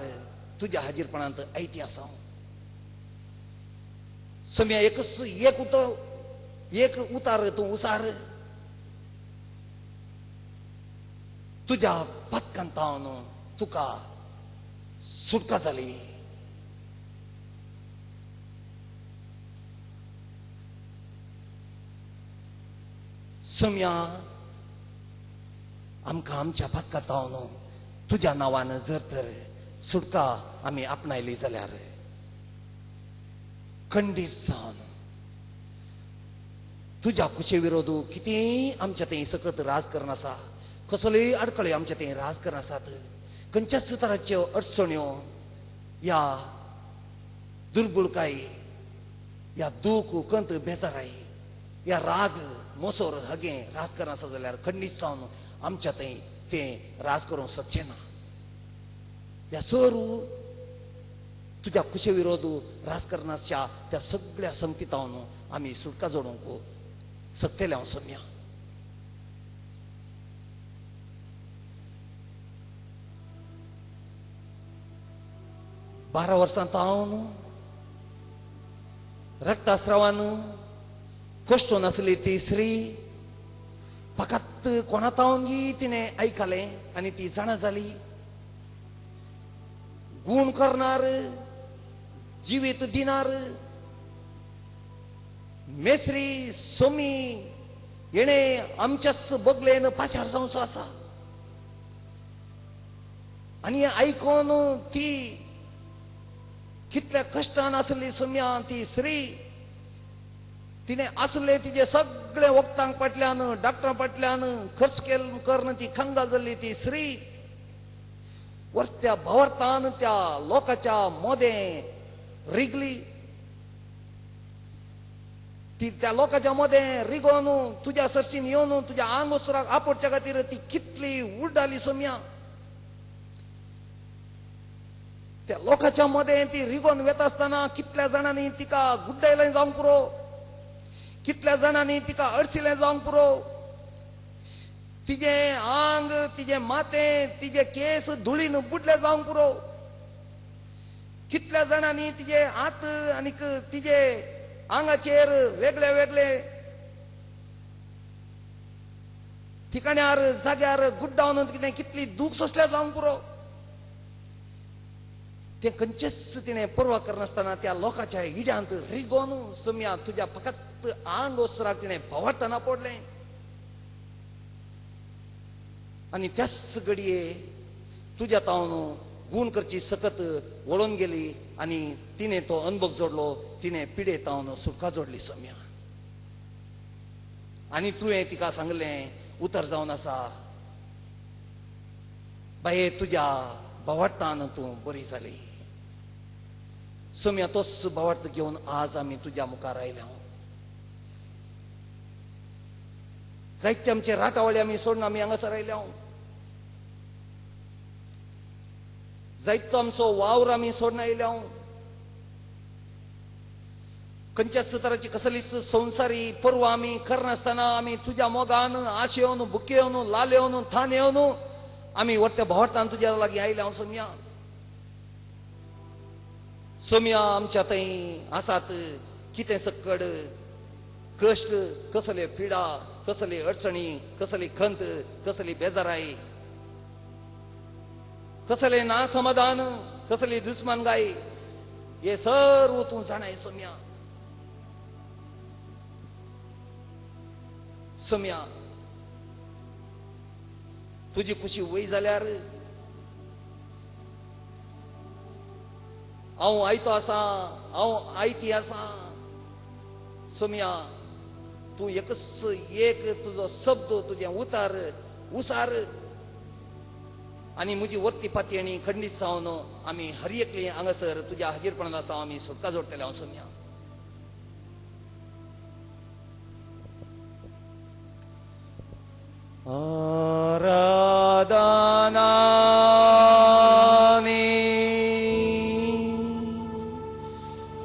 तुज्या हाजीरपणांत आयती आसा. सोम्या एकच एक उतर एक उतार तूं उसार तुज्या पातकांतावन तुका सुटका जाली. सोम्या आमकां आमच्या पातकांतावन तुज्या नांवान जर तर सुटका आमी आपणायली जाल्यार खंडीत जावन तुज्या कुशे विरोध कितेंय आमच्या थंय सकत राज करना आसा. कसल्योय आडखळ्यो आमच्या थंय राज करना आसात. खंयच्याच तराच्यो अडचण्यो ह्या दुर्बुळकाय ह्या दूख कंत बेजाराय ह्या राग मोसोर हगें राज करना आसा जाल्यार खंडीत जावन आमच्या थंय तें राज करूंक शकचें ना. ह्या सरू तुज्या कुशे विरोध राज करनाच्या त्या सगळ्या संगतीतावन आमी सुटका जोडूंक शकतले. हांव सोम्या बारा वर्सां तावन रक्तास्रावान कश्टोन आसली ती स्त्री फकत कोणा तावन गी तिणें आयकलें आनी ती जाणा जाली. गूण करणार, जिवीत दिनार मेसरी सोमी हेणे आमच्याच बगलेन पाशार जावचो आसा. आनी आयकोन ती कितल्या कश्टान आसली सोम्या ती स्त्री, तिणें आसले तिजे सगळे वखदांक फाटल्यान डॉक्टरां फाटल्यान खर्च केल करून ती कंगाल जाल्ली ती स्त्री वरत्या भवरतान त्या लोकांच्या मोदें रिगली. ती त्या लोकांच्या मदें रिगोन तुज्या सरशीन येवन तुज्या आंग वसराक आपोडच्या खातीर ती कितली उड्डाली सोम्या. त्या लोकांच्या मदें ती रिगोन वेता आसतना कितल्या जाणांनी तिका गुड्डायलें जावंक पुरो, कितल्या जाणांनी तिका अडचिलें जावंक पुरो. तिजें आंग, तिजें माथें, तिजे केस धुळीन बुडले जावंक पुरो. कितल्या जाणांनी तिजे हात आनीक तिजे आंगाचेर वेगळे वेगळे ठिकाण्यार जाग्यार गुड्डावन कितें कितली दूख सोंसल्या जावंक पुरो. तें खंयचेच तिणें पर्वा करनासतना त्या लोकांच्या इड्यांत रिगोन सोम्या तुज्या फकत आंग वसराक तिणें भोंवतना पडलें. आनी त्याच घडये तुज्या तावन गूण करची सकत वळोवन गेली आनी तिणें तो अनभोग जोडलो, तिणें पिडे तावन सुटका जोडली सोम्या. आनी तुवें तिका सांगलें उतर जावन आसा, बाये तुज्या भावार्थान तूं बरी जाली. सोम्या तोच भावार्थ घेवन आज आमी तुज्या मुखार आयल्या. जायते आमचे राटावळे आमी सोडून आमी हांगासर आयल्या. जायतो आमचो वावर आमी सोडून आयल्या. खंयच्याच तराची कसलीच संवसारी पर्वा आमी करनासतना आमी तुज्या मोगान आशेवन बुकेवन लालेवन थान येवन आमी वरत्या भावार्थान तुज्या लागीं आयल्या. सोम्या, सोम्या आमच्या थंय आसात कितें सक्कड कश्ट, कसले पिडा, कसली अडचणी, कसली खंत, कसली बेजाराय, कसले ना समाधान, कसली दुस्मानगाय, हे सर्व तूं जाणाय सोम्या. सोम्या तुजी खुशी वय जाल्यार हांव आयतो आसा, हांव आयती आसा. सोम्या तूं एकच एक तुजो शब्द, तुजें उतार उसार आनी म्हजी वर्ती पातयेणी खंडीत जावन आमी हर एकली हांगासर तुज्या हाजीरपणान आसा आमी सुटका जोडटले. हांव सोम्या आराधनानी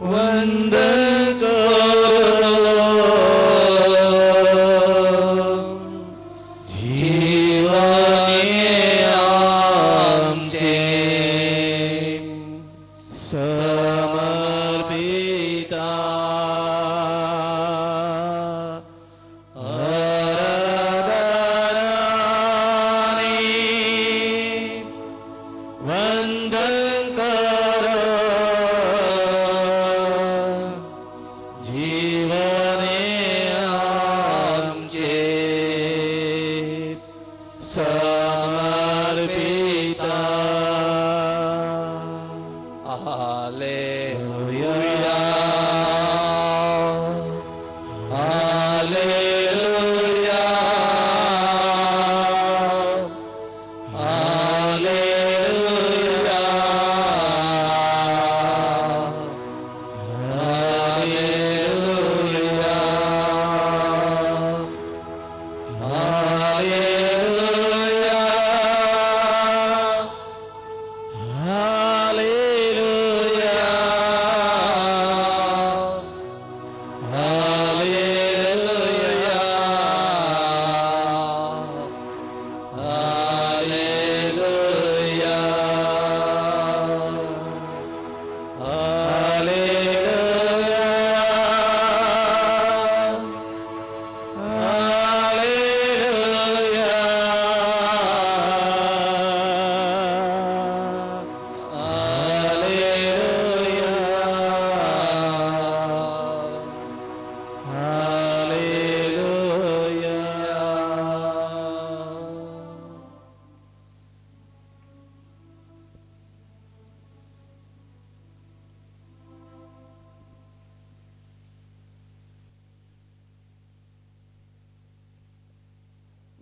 वंदन करो जीवने आमचे समर्पिता. आराधना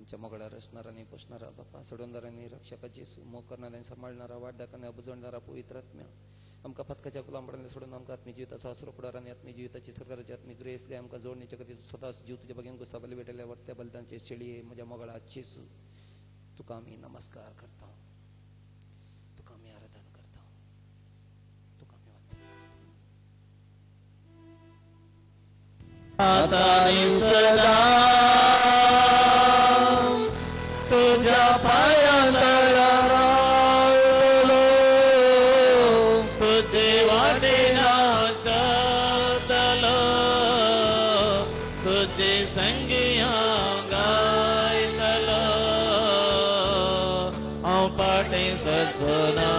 आमच्या मोगडा रचणारा आनी पोसणारा बापा, सोडवणारा आनी रक्षका जेसू, मोग करणारा आनी सांबाळणारा, वाट दाखणारा बुजवणारा पवित्र आत्म्या, आमकां पातकाच्या गुलामपणांतल्यान सोडून आमकां आत्मी जिविताचो आसरो पुडार आनी आत्मी जिविताची सरकाराची आत्मी ग्रेस आमकां जोडणीच्या खातीर स्वताच जीव तुज्या bagेन गुस्ताबली भेटल्या वर्त्या बलिदानचे शेळये म्हज्या मोगळा जेसू, तुका आमी नमस्कार करता, तुका आमी आराधन करता, तुका आमी वंदन करता. आता सदा तुझ्या पायांतळा रावलो, तुझे वाटेन चलतलो, तुझे संगी हांव गायतलो, हांव फाटीं सरचो ना.